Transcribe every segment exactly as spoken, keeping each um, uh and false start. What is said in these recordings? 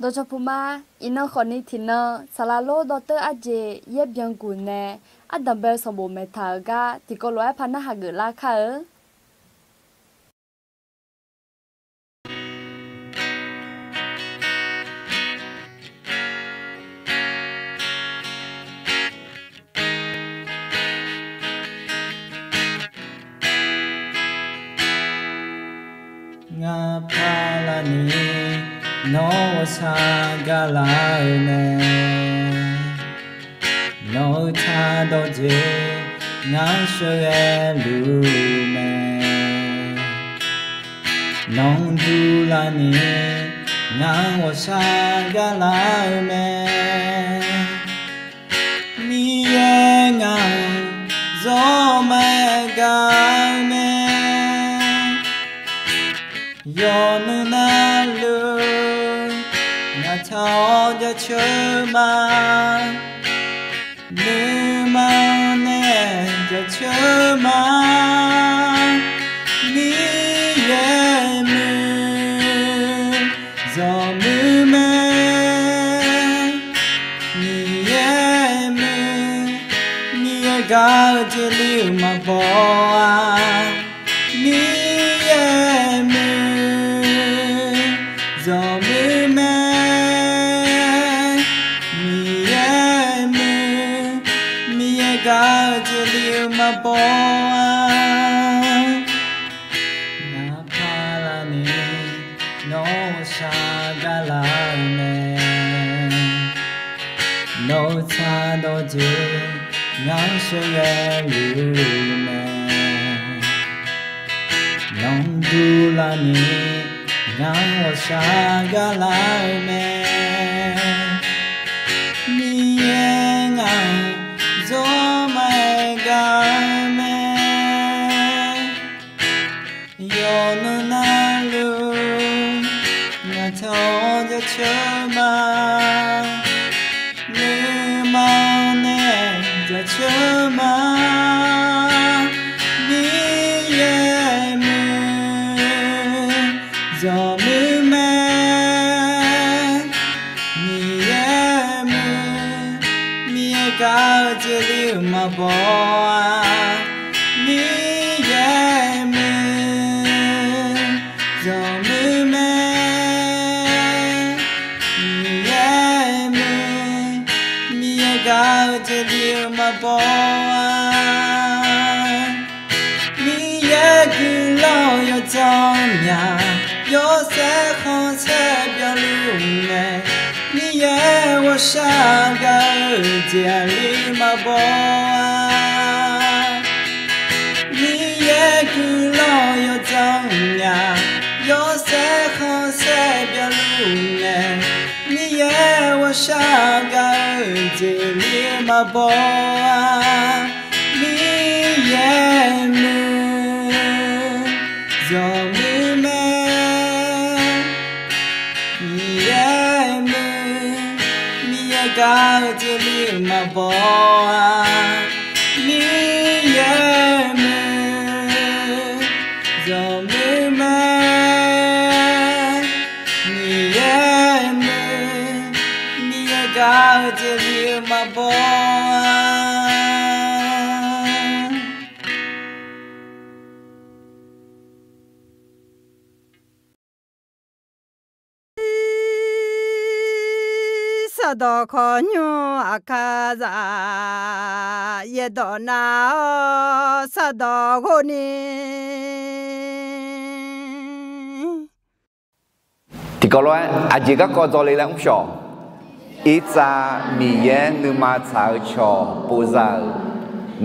Dawqcawq puq ma. Iqnan khawfni tiqnan saqlaq lor dawrteur arjeq yaer byanguq nae ardanq bae-eu sanqbof maeqtaq-euq gar tiqkawv lof-aer par narhaq geuflar kar-eu. Ngaq paqlaqni nawr ghawqshaq gaqlar-eu mae. Nawq-eu tsaq dawqjeq ngar sheuqghae luf mae. Nawq-anr durlaf ni ngar ghawqshaq gaqlar-eu mae. Miqyaer ngaq-anr zawr maqgaq-eu mae. Yawqnan navluf ngaq taq-awr jaceuq ma. Nuima nae jaceuq ma. Miqyaer muiq zawqmuiq mae. Miqyaer muiq, Miqyaer gaq-eu jeqli-euq maqbaw-a. Miqyaer muiq zawqmuiq mae. Miqyaer muiq, Miqyaer gaq-eu jeqli-euq maqbaw-a. Ngaq paqlaqni nawr ghawqshaq gaqlar-eu mae. Nawq-eu tsaq dawqjeq ngar sheuqghae luf mae. Nawq-anr durlaf ni ngar ghawqshaq gaqlar-eu mae. Miqyaer ngaq-anr zawr maqgaq-eu mae. Yawqnan navluf ngaq taq-awr jaceuq ma. Nuima nae jaceuq ma. Miqyaer muiq zawqmuiq mae. Miqyaer muiq, Miqyaer gaq-eu jeqli-euq maqbaw-a. Miqyaer muiq zawqmuiq mae. Miqyaer muiq, Miqyaer gaq-eu jeqli-euq maqbaw-a. Miqyaer guiqlanq yawdzanq myaq, yawshaef khanqsaer byanluf mae. Miqyaer ghawqshaq gaq-eu jeqli maqbaw-a. Miqyaer guiqlanq yawdzanq myaq, yawshaef khanqsaer byanluf mae. Miqyaer ghawqshaq gaq-eu jeqli maqbaw-a. Miqyaer muiq zawqmuiq mae. Miqyaer muiq, Miqyaer gaq-eu jeqli maqbaw-a. Miqyaer muiq zawqmuiq mae. Miqyaer muiq, Miqyaer gaq-eu jeqli maqbaw-a. Sardawq khawqnymr aqkar zaq, yaerdawq nav-awr sardawq ghov ni. Tiqkawv lof-aer aqjeq garkawv dzawle laer mr shawq. Irtsav Miqyaer nuima tsaq-eu cawq povza-euq.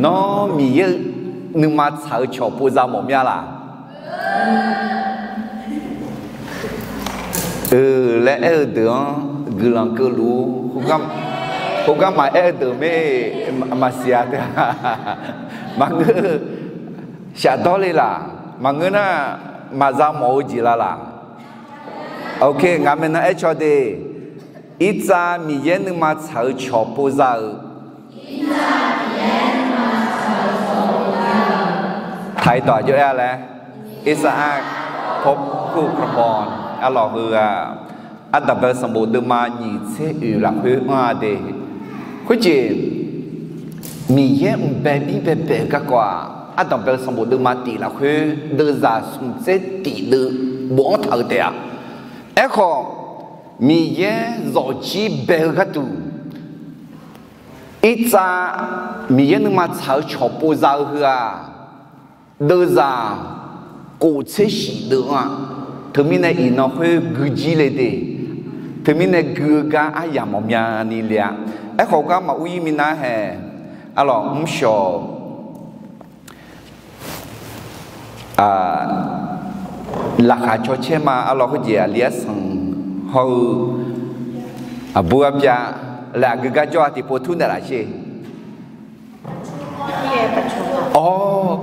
Nawr Miqyaer nuima tsaq-eu cawq povza mawf mya laq? Euq laer aer-eu deuq-anr guiqlanq keuvluf-ur. Khoergar maqaer-eu deuq mae, maqsiq-a teu. Maqngeur, shafdawr le laq? Maqngeur nar, maqza mawf-eu jeq la laq? Ok, ngaq maeqnan aer caw de. Irtsav Miqyaer nuima tsaq-eu cawq povza-euq. Taq-ir dawq aqjox aer-a laer. Irtsav-ar, pawrkuv pawrbaw arlawq heu-aq, Ardanqbae-eu sanqbof deuvma nyiq tser oeq lafkhoer anr-a de. Khoerjeq, Miqyaer mqbae bir baebae-eu garkawv-aq, Ardanqbae-eu sanqbof deuvma tif lafkhoer deuvzaq smq tser tif deuv bofanr taq-eu taef-a. Aerkhawf, Miqyaer zawqjir bae-eu gharduq, irtsav Miqyaer nuima tsaq-eu cawqpov za-eu heu-aq, deuvzaq kof tser shif deuv-anr-a. Teumirnae iqnan khoer guijir le de. Teumirnae gui-eu gar aryamq mawf myani le-a. Aerkhawf gar maqur ir minav hae. Arlawq, mrshawq laqkhaq caw caer ma. Arlawq, khoerjeq aqli arsanq hawr-eu aqbur arbyav laer aqgeu gar jawr-a tiqpov tur naeqlaf sher. Awr,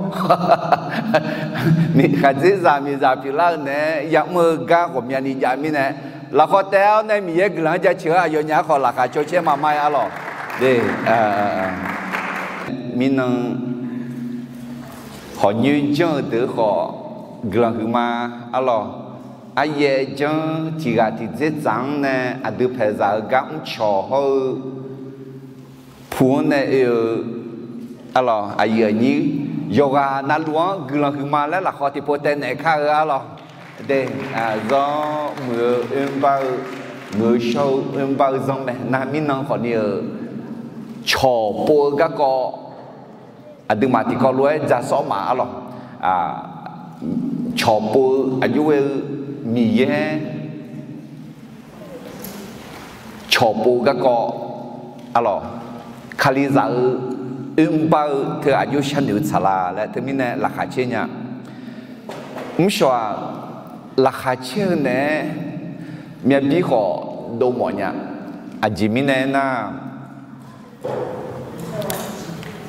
khaqdzerzaq miqzaq pyeuflar-eu naeq-aer yamr-eu gar ghawqmyani jav mirnae, lafkhawf taef-awr nae Miqyaer guiqlanq-anr jaceuq-awr aqyawfnyaf-anr khawf laqkhaq caw caer ma ma-aer arlawq. De, mirnan hawqnyoer janr-eu deuq khawf guiqlanq huiqma. Arlawq, aryaer janr tiq ghaq tiq dzerdzaq-anr nae aqdui paeqzaq-eu gar mrcawq hawr-eu pu-anr nae oe-eu, arlawq, aqyuif aqnyir yawqghaq navluf-anr guiqlanq huiqma laer lafkhawf tiqpov taev naeq kar-eu arlawq. De, zanr muiq-eu oerbar-eu, muiq-eu shawr-eu oerbar-eu zanr mae. Nar mirnan khawfni-euq cawqpov-eu garkawv aqduimaf tiqkawv lof-aer ja sawr ma arlawq. Cawqpov-eu aqjox ghae-eu Miqyaer cawqpov garkawv arlawq, Kalizaq-eu oerbar-eu teu aqjox sharnoeq-eu tsaqlaq laer teumirnae laqkhaq caer nya. Mrshawq-aq, laqkhaq caer-eu naeq-aer myav bir khawf dov mawf nya. Aqjeq mirnae aernar,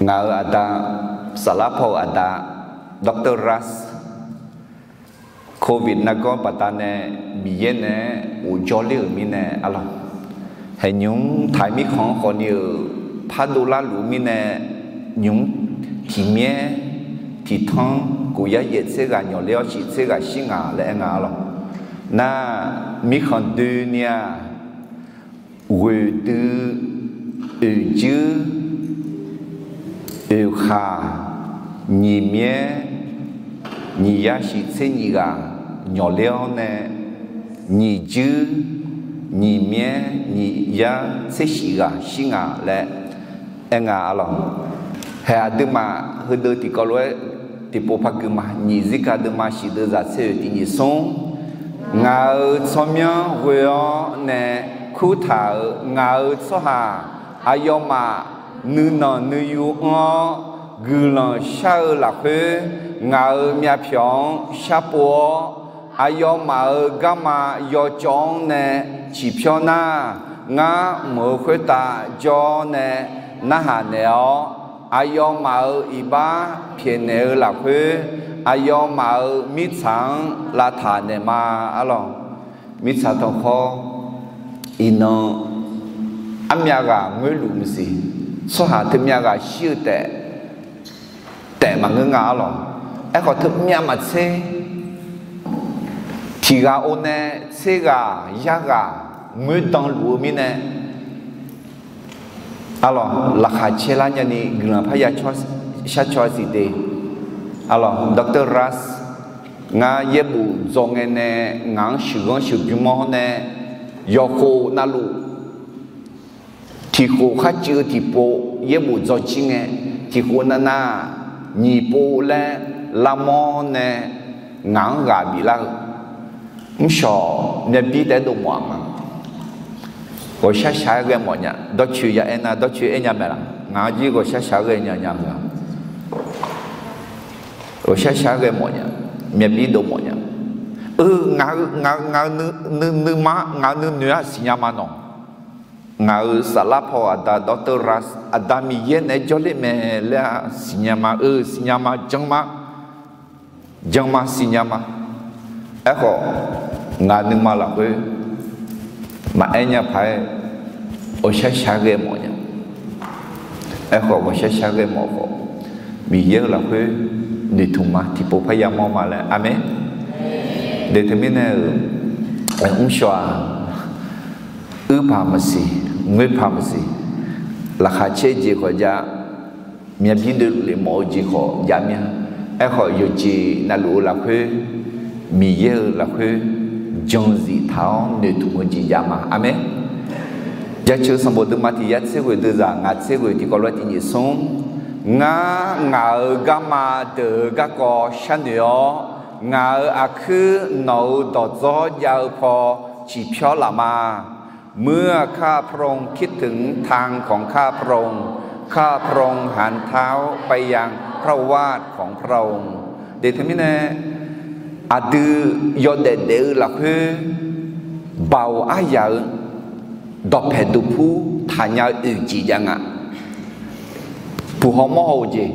ngaq-euq aqda, saflar paw-euq aqda, Doctor Ras, Covid nargawr baqdanae Miqyaer naeq-aer ghofjawr ler-euq mirnae arlawq, haeqnymr taq-euq mirkhanq-anr khawfni-euq pardov larluf-eu mirnae, nymq-mr tiq myaer tiq tanr kof yar yaef tser ghaq nyawq ler-awr shif tser ghaq shir ngaq laer aer nga arlawq. Nar, mirkhanq doeni-aq, ghoeqdui, oeqjuir, oeqkhaq, nyiq myaer nyiq yar shif tser nyiq ghaq nyawq ler-awr nae, nyiq juir nyiq myaer nyiq yar tser shif ghaq shir ngaq laer aer nga arlawq. Haeq aqduimaf heudeuv tiqkawv lof-aer tiqpov par gui ma. Nyiq zirga deuvma shif deuv zaq tser oeq tiq nyiq smr. Ngaq-euq tsawrmyanr ghoe-awr nae kurtaq-euq ngaq-euq tsawrhaq aqyawfmaf nuinanq nuiyu anr-awr guiqlanq shar-eu lafkhoer, ngaq-euq myavpyawq-anr sharpov-awr, aqyawfmaf-euq garma yawcawv-anr nae ciqpyawr nar, ngar mq-euq khoertav jawr-awr nae narhaq naeq-awr, aqyawfmaf-euq iqbax pyaeqnaeq-eu lafkhoer, aqyawfmaf-euq mirtsaq-anr lavtaq naeq ma arlawq. Mirtsaq tanqkhawr, iqnan armyav ghaq ngoerluf maqsiq, tsawrhaq teumyav ghaq shir-eu taef taef maqngeur nga arlawq. Aerkhawf teumyav maqtser, tiq ghaq or nae tser ghaq yar ghaq ngoerdan luf-eu mirnae, arlawq, laqkhaq caer lar nyani guiqlanq parya shar caw-a siq de. Arlawq, Doctor Ras, ngar yaerbof dzaw ngae nae ngaq-anr sheuqghanr sheuqbymr-awr nae, yawqkhof navluf tiqkhof kharcuiv-eu tiqpov yaerbof dzaw jir ngae, tiqkhof navnav nyiq pov laer lavmawr nae ngaq-anr ghaq biflar-eu mrshawq myav bir taef-aer dov mawf-aq ma. Ghawqshar shaq-aer ghae mawf nya. Dawrcoeni ya aernar, dawrcoeni aer nya mae laq? Ngaq-anr jir ghawqshar shaq-aer ghae nya nya-eu-aq, ghawqshar shaq-aer ghae mawf nya. Myav bir dov mawf nya. Eu, ngaq-eu, ngaq-eu, ngaq-eu nuima, ngaq-eu nuinoeq-aq siqnya ma nawq. Ngaq-euq saflar paw aqda Doctor Ras, Aqda Miqyaer naeq-aer jawrler mae laer-aq siqnya ma. Eu, siqnya ma, jan ma, jan ma, siqnya ma. Aerkhawf, ngaq nuima lafkhoer maqaer nya paq-aer ghawqshar shaq-aer ghae mawf nya. Aerkhawf ghawqshar shaq-aer ghae mawf khawf, Miqyaer-euq lafkhoer noeqtmq ma, tiqpov parya mawr ma laer. Aqmeq. De teumirnae-euq mrshawq-aq, uir paq maqsiq, ngoer paq maqsiq, laqkhaq caer jeq khawf jav, myavbir doeluf le mawf-eu jeq khawf jav mir-a. Aerkhawf, yawqjeq navluf-eu lafkhoer, Miqyaer-euq lafkhoer jan zif taq-awr noeqtmq-eu jeq jav ma. Aqmeq. Jaceuq sanqbof deuvma tiq yar tser ghoeq deuzaq ngaq tser ghoeq tiqkawv lof-aer tiq nyiq smr, ngar ngaq-euq garma deuq-eu garkawv sharnoeq-awr, ngaq-euq aqkuir nawq-euq dawqdzawr jav-eu paw ciqpyawr laf ma. เมื่อข้าพระองค์คิดถึงทางของข้าพระองค์ ข้าพระองค์หันเท้าไปยังพระโอวาทของพระองค์ Deuq teumirnae, aqdui yawdaef daef-eu lafkhoer, baoq aryaq-eu dawqpaeq duqpur taqnya-eu oeq jeq jav nga. Puq haw mawr haw-eu jeq,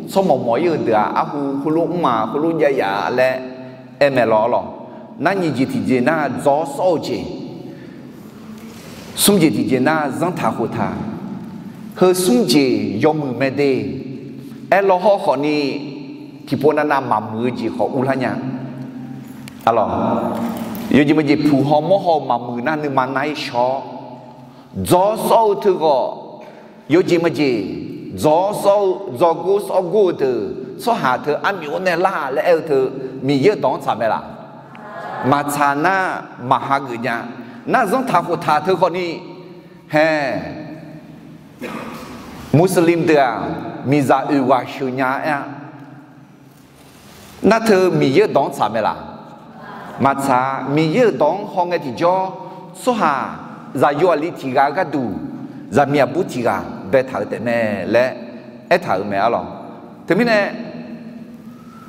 tsawrmawq mawq-ir-eu deuq-aq, arhu khoerlof mr ma, khoerlof jav yaf laer aer mae lawr lawq. Nar nyiq jeq tiqjeq nar dzawr sawr-eu jeq, smr jeq tiqjeq nar zanrtaq khoftaq, heu smr jeq yawmuiq mae de. Aerlawr hawrkhawf ni, tiqpov navnav maqmuiq-eu jeq khawf urlar nya. Arlawq, yawjeq maqjeq puq haw mawr haw-eu maqmuiq nar nuima nar-ir shawr, dzawr sawr-eu teughawq, yawjeq maqjeq dzawr sawr-eu dzawrgor sawrgor-eu deuq tsawrhaq teu armyawf-anr nae lar laer aer-eu teu, Miqyaer-euq dawq-anr tsaq mae laq? Maqtsaq nar, maq hageuf nya. Nar zanrtaq khoftaq teu khawf ni, hae, Muslim deuq-aq, miqzaq oeq ghaq sheuq nya aer-a. Nar teu Miqyaer-euq dawq-anr tsaq mae laq? Maqtsaq. Miqyaer-euq dawq-anr hawngae tiqjawr, tsawrhaq zaqyo aqli tiq ghaq-eu gharduq, zaqmiq aqbur tiq ghaq baetaq-eu taef mae laer aertaq-euq mae arlawq. Teumirnae,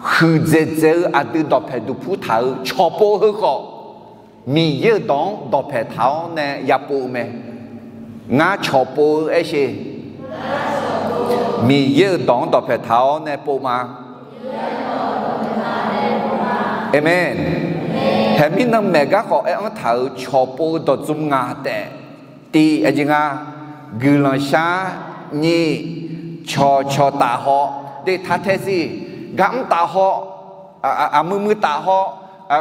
huiqdzaeq dzaeq-eu aqdui dawqpaeq duqpur taq-eu cawqpov heu khawf, Miqyaer-euq dawq-anr dawqpaeq taq-awr nae yapov-eu mae. Ngar cawqpov-eu aershe, Miqyaer-euq dawq-anr dawqpaeq taq-awr nae pov ma. Aqmeq. Haeqmir nanmaeq gar khawf aer-anr taq-euq cawqpov-eu dawqdzmq ngaq taef. Tiq, aqjeq nga, guiqlanq shar. Nyiq, cawqcawq taf haw. Deq taq tae siq, gar mr taf haw, aqmui mui taf haw,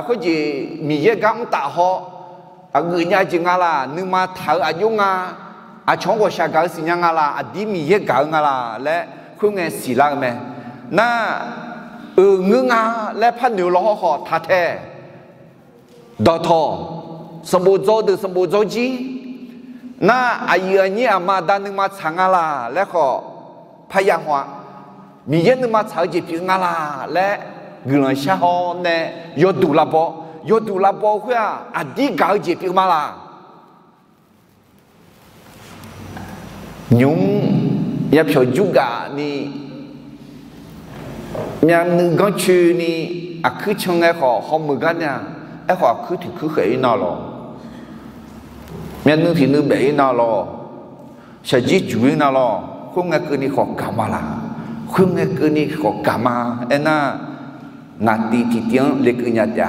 khoerjeq Miqyaer gar mr taf haw, aqgeuf nya jeq nga laq, nuima taq-eu aqjox nga, aqcawq-anr ghawqshaq gaq-eu siqnya nga laq, aqdir Miqyaer gaq-eu nga laq laer khoerngae siqlar-eu mae. Nar, euq ngeur nga laer par noeq-eu law hawrkhawf taq tae. Dawqtawq, sanqbof dzaw deuq sanqbof dzaw jir. Nar, aqyuif aqnyir aqma aqda nuima tsaq nga laq laer khawf parya haw-a. Miqyaer nuima tsaq-eu jeq pyeuf nga laq laer guiqlanq shar haw nae yawduq lavbaw, yawduq lavbaw-eu khoer-aq, aqdir gaq-eu jeq pyeuf ma laq? Nymq-mr yapyawq jur gaf ni, myavnuiv ganrcoeni, aqkuir can ngae khawf hawmuiq gar nya. Aerkhawf aqkuir tiq kuir khaeq-ir nar lawq, myavnuiv tiq nuiv baef-ir nar lawq, shaqjir juq-ir nar lawq, khoerngae keuvni khawf gaq ma laq? Khoerngae keuvni khawf gaq ma. Aernar, ngaq tiv tiqtiv-anr lekeuv nya taef-a,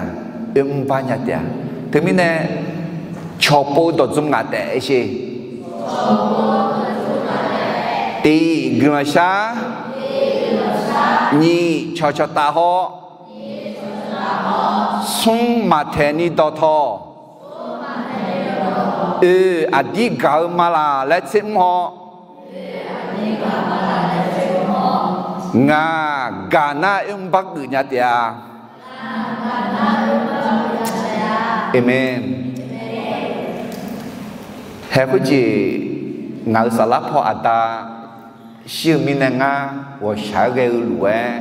oermr bar nya taef-a. Teumirnae, cawqpov dawqdzmq ngaq taef aershe. Tiq, guiqlanq shar. Nyiq, cawqcawq taf haw. Smr, maqtaeq ni dawqtawq. Oe, aqdir gaq-eu ma laq laer tser mr haw. Ngaq gaq nar oermr bar geuf nya taef-a. Aqmeq. Hae khoerjeq, ngaq-euq saflar paw aqda shir-eu mirnae ngar ghawqshaq-aer ghae-eu lof-aer,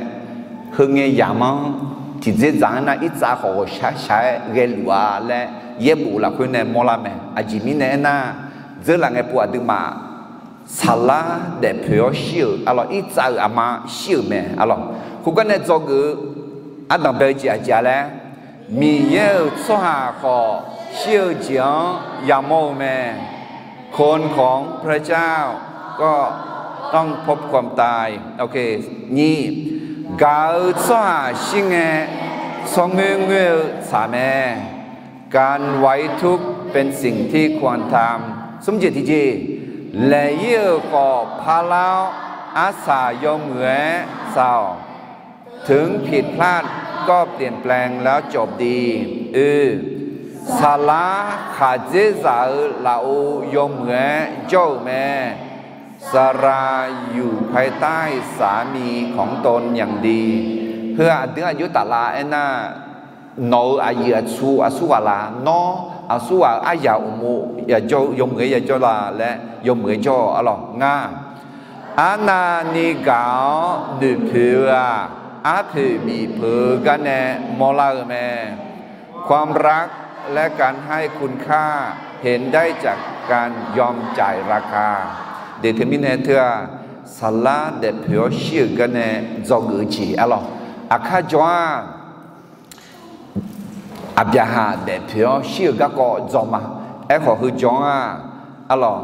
heu ngae yamq-anr tiqdzerdzaq-anr nar irtsav khawf ghawqshaq shaq-aer ghae luf-a laer yaerbof lafkhoer nae mawrlar mae. Aqjeq mirnae aernar, dzeurlaf ngae pov aqduimaf saflar daefpoeq-awr shir-euq arlawq, irtsav-euq aqma shir-euq mae arlawq. Khoergar nae dzawgeuf-eu ardanq bae-eu jeq aqjeq-a laer, Miqyaer-euq tsawrhaq khawf shir-eu jeq-anr yamawr-eu mae. คนของพระเจ้าก็ต้องพบความตาย Nyiq, gaq-eu tsawrhaq shir ngae, tsawrngoer ngoer-eu tsaq mae. การไว้ทุกข์เป็นสิ่งที่ควรทำ Smr jeq tiqjeq, laeq-ir-euq khawf parlar-awr, arsaq yawmuiq-aer tsaq-awq. ถึงผิดพลาดก็เปลี่ยนแปลงแล้วจบดี Oe, Saqlar khaqdzerzaq-euq lafov yawmuiq-aer jawr-euq mae. สลาอยู่ภายใต้สามีของตนอย่างดี Heu-aq aqdui aqjox taflar aernar, nawq-euq aqyuif aqtsu aqsurghaq la, nawr aqsurghaq-euq aryaq uqmov yawmuiq-aer yajawr la laer yawmuiq-aer jawr-awq arlawq. Ngar, arnavni gaq-awr noeqpoeq-eu-aq, arpoeq bifpeuq-eu garnae mawrlar-eu mae. ความรักและการให้คุณค่า เห็นได้จากการยอมจ่ายราคา Deq teumirnae teu-aq, saqlar daefpoeq-awr shir-euq garnae dzawgeuf-eu jeq arlawq. Aqkar jawr-aq, Aqbyaqhaq daefpoeq-awr shir-euq garkawv dzaw ma. Aerkhawf heu jawr-aq, arlawq,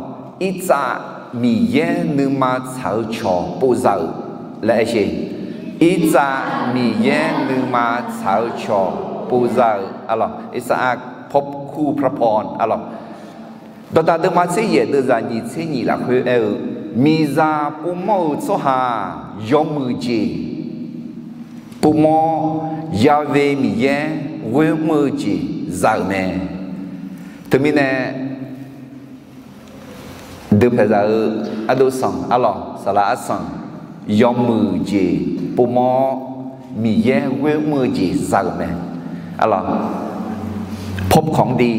irtsav Miqyaer nuima tsaq-eu cawq povza-euq laer aer sher. Irtsav Miqyaer nuima tsaq-eu cawq povza-euq arlawq, irtsav-aq พบคู่พระพร arlawq. Dawqdaq deuvma tser yaef deuvzaq nyiq tser nyiq lafkhoer aer-eu, miqzaq povmawr-eu tsawrhaq yawmuiq jeq povmawr, Yahweh Miqyaer ghoer mr-eu jeq za-euq mae. Teumirnae, deupaeqzaq-eu ardov sanq arlawq, saqlaq arsanq, yawmuiq jeq povmawr-awr, Miqyaer ghoer mr-eu jeq za-euq mae. Arlawq, พบของดี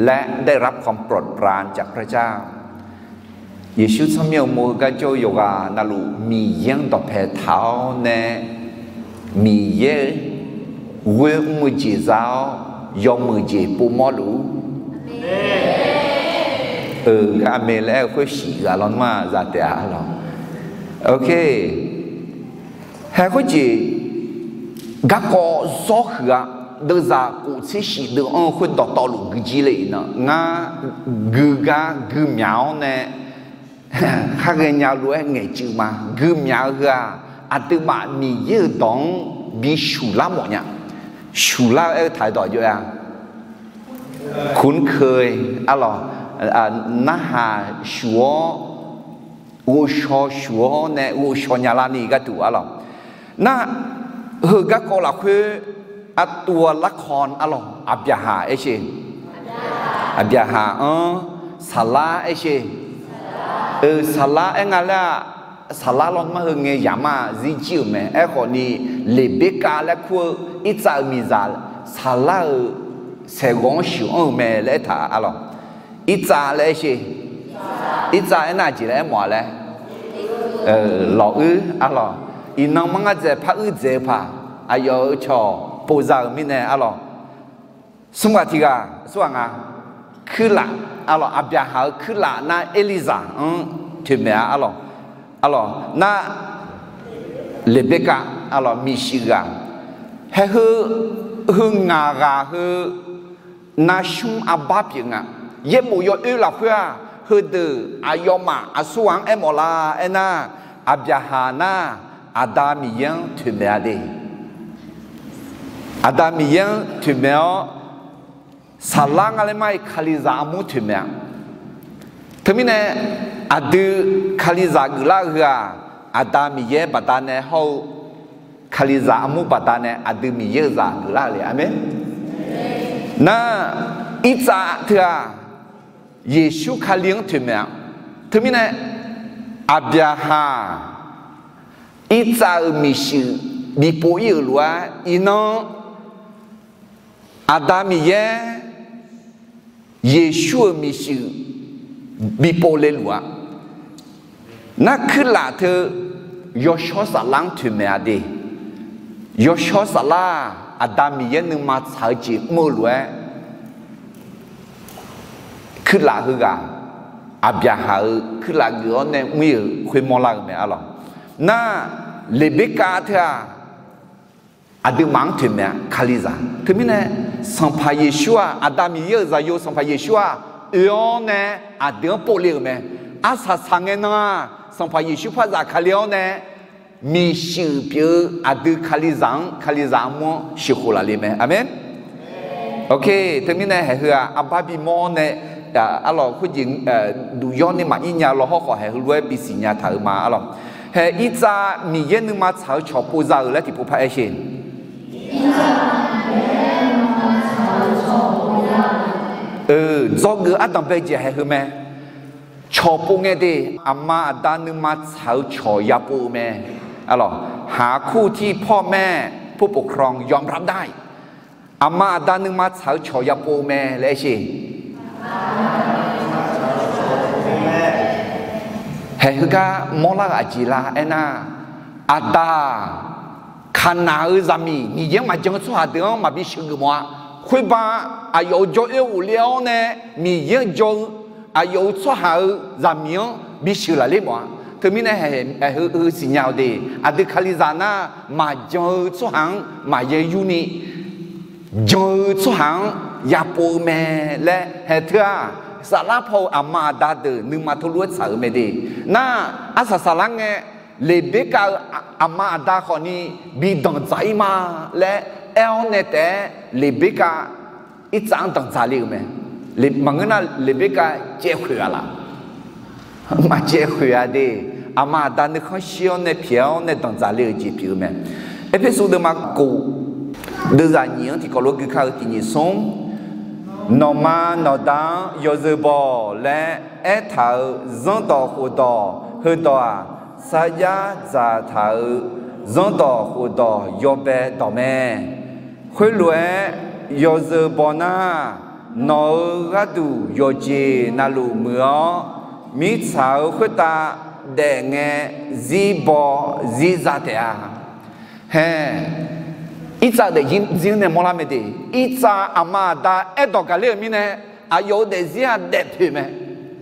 และได้รับความโปรดปรานจากพระเจ้า Yeqsur tsawrmyanr-eu mov-eu gar jawr-eu yawqghaq navluf Miqyaer-anr dawqpae taq-awr nae, Miqyaer ghoer mr-eu jeq za-awr, yawmuiq jeq povmawr luf-ur. Euq, gar aqmeq laer aer-eu khoer shif ghaq lawnmr-aq za taef-a arlawq. Ok. Hae khoerjeq garkawv zawr huiq-a. Deuvzaq kof tser shif deuv-anr-eu khoerdawq tawvluf guijir le iqnan, ngar gui gar gui myaq-awr nae khar ghaenya lof-aer ngaeqcuiv ma. Gui myaq-eu heu-aq, aqduimaf Miqyaer-euq dawq-anr bi shuqlar mawf nya. Shuqlar-eu aer-eu taq-eu dawq jov-a. คุ้นเคย arlawq, narhaq shuq-awr, ghovshaw shuq-awr nae ghovshaw nya larni gharduq arlawq. Nar, heu garkawv lafkhoer aqtuv-a larkawv arlawq, Aqbyaqhaq aer sher. Aqbyaqhaq-anr Saqlar aer sher. Euq, Saqlar aer nga laer-aq, Saqlar lawnmr-aq heu ngae yamq-aq zirjir-euq mae. Aerkhawfni, Leqberkav laer kur-eu Irtsav-euq miqzaq Saqlar-euq saeqghawv-anr sheuq-anr-eu mae laer aertaq arlawq. Irtsav laer aer sher. Irtsav aernar aqjeq laer aermawf-a laer, lawq uir arlawq. Iqnan manr ngar dzaeq par uir dzaeq-eu paq, aqyawf-euq cawq povza-euq mirnae arlawq. Smr ghaq tiq ghaq, smr ghaq nga, kuirlaf arlawq, Aqbyaqhaq-euq kuirlaf nar Erlizaq-anr toeqmaeq-a arlawq. Arlawq nar, Leqberkav arlawq, miqshuif ghaq. Hae heu, heu ngaq ghaq heu, navsmr arbar pyeuf nga. Yaerbof yawoer lafkhoer-aq, heudeuq aqyawfmaf aqsurghaq-anr aermawf la aernar, Aqbyaqhaq nar, Aqda Miqyaer-anr toeqmaeq-a de. Aqda Miqyaer-anr toeqmaeq-awr, Saqlar nga laer mar-iq Kalizaq armur toeqmaeq-a. Teumirnae, aqdui Kalizaq geuflar-eu heu-aq, Aqda Miqyaer baqdanae hawr-eu Kalizaq armur baqdanae aqdui Miqyaer-euq zaq geuflar-eu le. Aqmeq. Nar, Irtsav teu-aq, Yeqsur Kali-anr toeqmaeq-a. Teumirnae, Aqbyaqhaq Irtsav-euq miqshuif bipov ir-euq lof-aer, iqnan Aqda Miqyaer Yeqsur-euq miqshuif bipov le luf-a. Nar kuirlaf teu yawshawr saflar-anr toeqmaeq-a de. Yawshawr saflar-aq, Aqda Miqyaer nuima tsaq-eu jeq mr-eu lof-aer, kuirlaf heughaq, Aqbyaqhaq-euq kuirlaf geuf-awr nae mr-ir-euq khoermawr lar-eu mae arlawq. Nar, Leqberkav teu-aq, aqduimaf-anr toeqmaeq-a, Kalizaq. Teumirnae, Sanqpaq Yeqsur-aq, Aqda Miqyaer-euq zaqyo Sanqpaq Yeqsur-aq, oe-awr nae aqdui-anr povle-euq mae. Arsaq saq ngae nan-aq, Sanqpaq Yeqsur par zafkale-awr nae, miqshuif pyeuf-eu aqdui Kalizaq-anr, Kalizaq armur-anr sheuqkhof laf le mae. Aqmeq. Ok, teumirnae haeq heu-aq, arbar bimawr-awr nae, arlawq khoerjeq duq yawr ni maqir nya law hawr khawf, haeq heulof-aer bisiq nya taq-euq ma arlawq. Haeq Irtsav Miqyaer nuima tsaq-eu cawq povza-euq laer tiqpov par aer sher. Dzawgeuf ardanq bae jeq haeq heu mae. Cawq pov ngae de, aqma aqda nuima tsaq-eu cawq ya pov-eu mae. Arlawq, หาคู่ที่พ่อแม่ ผู้ปกครองยอมรับได้ Aqma aqda nuima tsaq-eu cawq ya pov-eu mae laer aer sher. Haeq heugar mawrlar-eu aqjeq la aernar, aqda-aq, kaqnaq-eu zaqmiq Miqyaer maqjan-eu tsawrhaq deuq-anr maqbi sheuqgeuf mawf-a. Khoerba aqyawf-euq jawr oer ghofler-awr nae Miqyaer-anr jan-eu aqyawf-euq tsawrhaq-euq zaqmiq-anr bisheuq lafler mawf-a. Teumirnae haeq heu siqnya-awq de, aqdui Kalizaq nar maqjan-eu tsawrhaq-anr maqya yurni jan-eu tsawrhaq-anr ya pov-eu mae laer haeq teu-aq, saflar paw-eu aqma aqda deuq nuima teulof-aer tsaq-euq mae de. Nar, arsaq saflar ngae, Leqberkav-eu aqma aqda khawfni bi danqdzaq-ir ma laer aer-awr nae taef-aer, Leqberkav Irtsav-anr danqdzaq le-euq mae. Maqngeur nar, Leqberkav caev khoeq-a laq? Maqcaev khoeq-a de. Aqma aqda nuikhanr shir-awr nae pyaeq-awr nae danqdzaq le-euq jeq pyeuf-eu mae. Erpersu deuvma kof, deuvzaq nyiq-anr tiqkawv lof gui kar-eu tiq nyiq smr, Nawqma nawqda-anr yawzeu baw laer aertaq-euq zanrdawq khofdawq heudawq-aq, sarjax dzaqtaq-euq zanrdawq khofdawq yawbae dawq mae. Khoerlof-aer yawzeu baw nar, nawq-euq gharduq yawqjeq navluf muiq-awr, mirtsaq-euq khoertav daef ngae zir baw zir za taef-a. Hae, Irtsav daefzir-anr nae mawrlar mae de. Irtsav aqma aqda aerdawq gaqler-euq mirnae, aqyawf-euq daefzir-aq daefpoeq mae.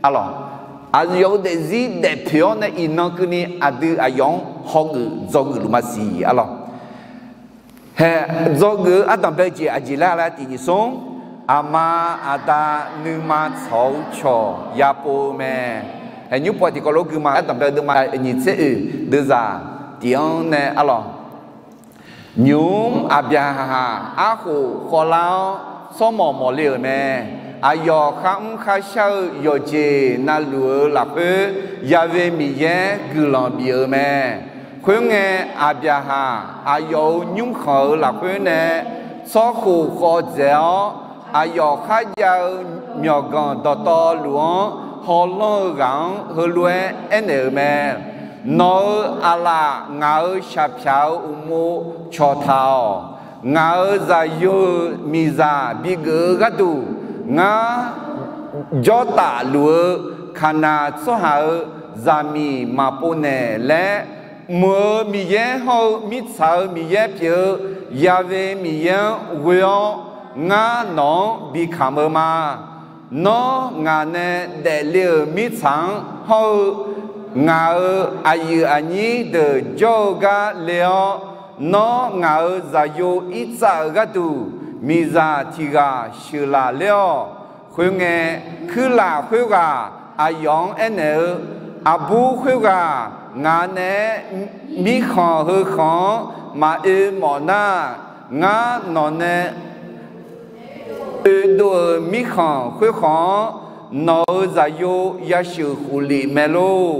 Arlawq, aqyawf-euq daefzir daefpoeq-awr nae iqnan keuvni aqdui aqyawf-anr hawgeuf dzawgeuf luf maqsiq. Arlawq, hae, dzawgeuf-eu ardanqbae jeq aqjeq laer laer tiq nyiq smr, aqma aqda nuima tsawq-eu cawq ya pov-eu mae. Hae, nymr paw tiqkawv lof gui ma. Ardanqbae deuvma nyiq tser oeq deuvzaq tiq-anr nae arlawq, nymq-mr Aqbyaqhaq-aq, arkhof khawvlar-awr tsawrmawq mawqle-euq mae. Aqyawf kharmr kharshar-eu yawqjeq navluf-eu lafkhoer, Ya'we Miqyaer guiqlanq bif-euq mae. Khoerngae, Aqbyaqhaq aqyawf-euq nymrkhanq-euq lafkhoer nae tsawrkhof khawv dzaeq-awr, aqyawf kharjav-eu myawqganq dawqtawvluf-anr hawlanr-eu ghaq-anr heulof-aer aernaeq-euq mae. Nawq-euq aqlaf ngaq-euq shaqpyaq-euq uqmov cawqtaq-awq. Ngaq-euq zaqyo-euq miqzaq bigeuf-eu gharduq, ngar jawrtaf luf-eu Kaqnaq tsawrhaq-euq zaqmiq maqpov naeq laer, mq-euq Miqyaer hawr-eu mirtsaq-euq Miqyaer pyeuf-eu Ya'we Miqyaer-anr ghoe-awr, ngar nawq-anr bikamq-eu ma. Nawr ngaq nae daefle-euq mirtsaq-anr hawr-eu ngaq-euq aqyuif aqnyir deuq jawr-eu gar le-awr, nawr ngaq-euq zaqyo Irtsav-euq gharduq miqzaq tiq ghaq sheuqlaf ler-awq. Khoerngae, kuirlaf khoerghaq aqyawf-anr aernaeq-eu, Aqbur khoerghaq ngaq naeq-aer mirkhanq heu khanq-anr maqoe mawf nar, ngar nawq nae oedov-euq mirkhanq khoerkhanq-anr nawq-euq zaqyo yasheuq khoflef mae lor.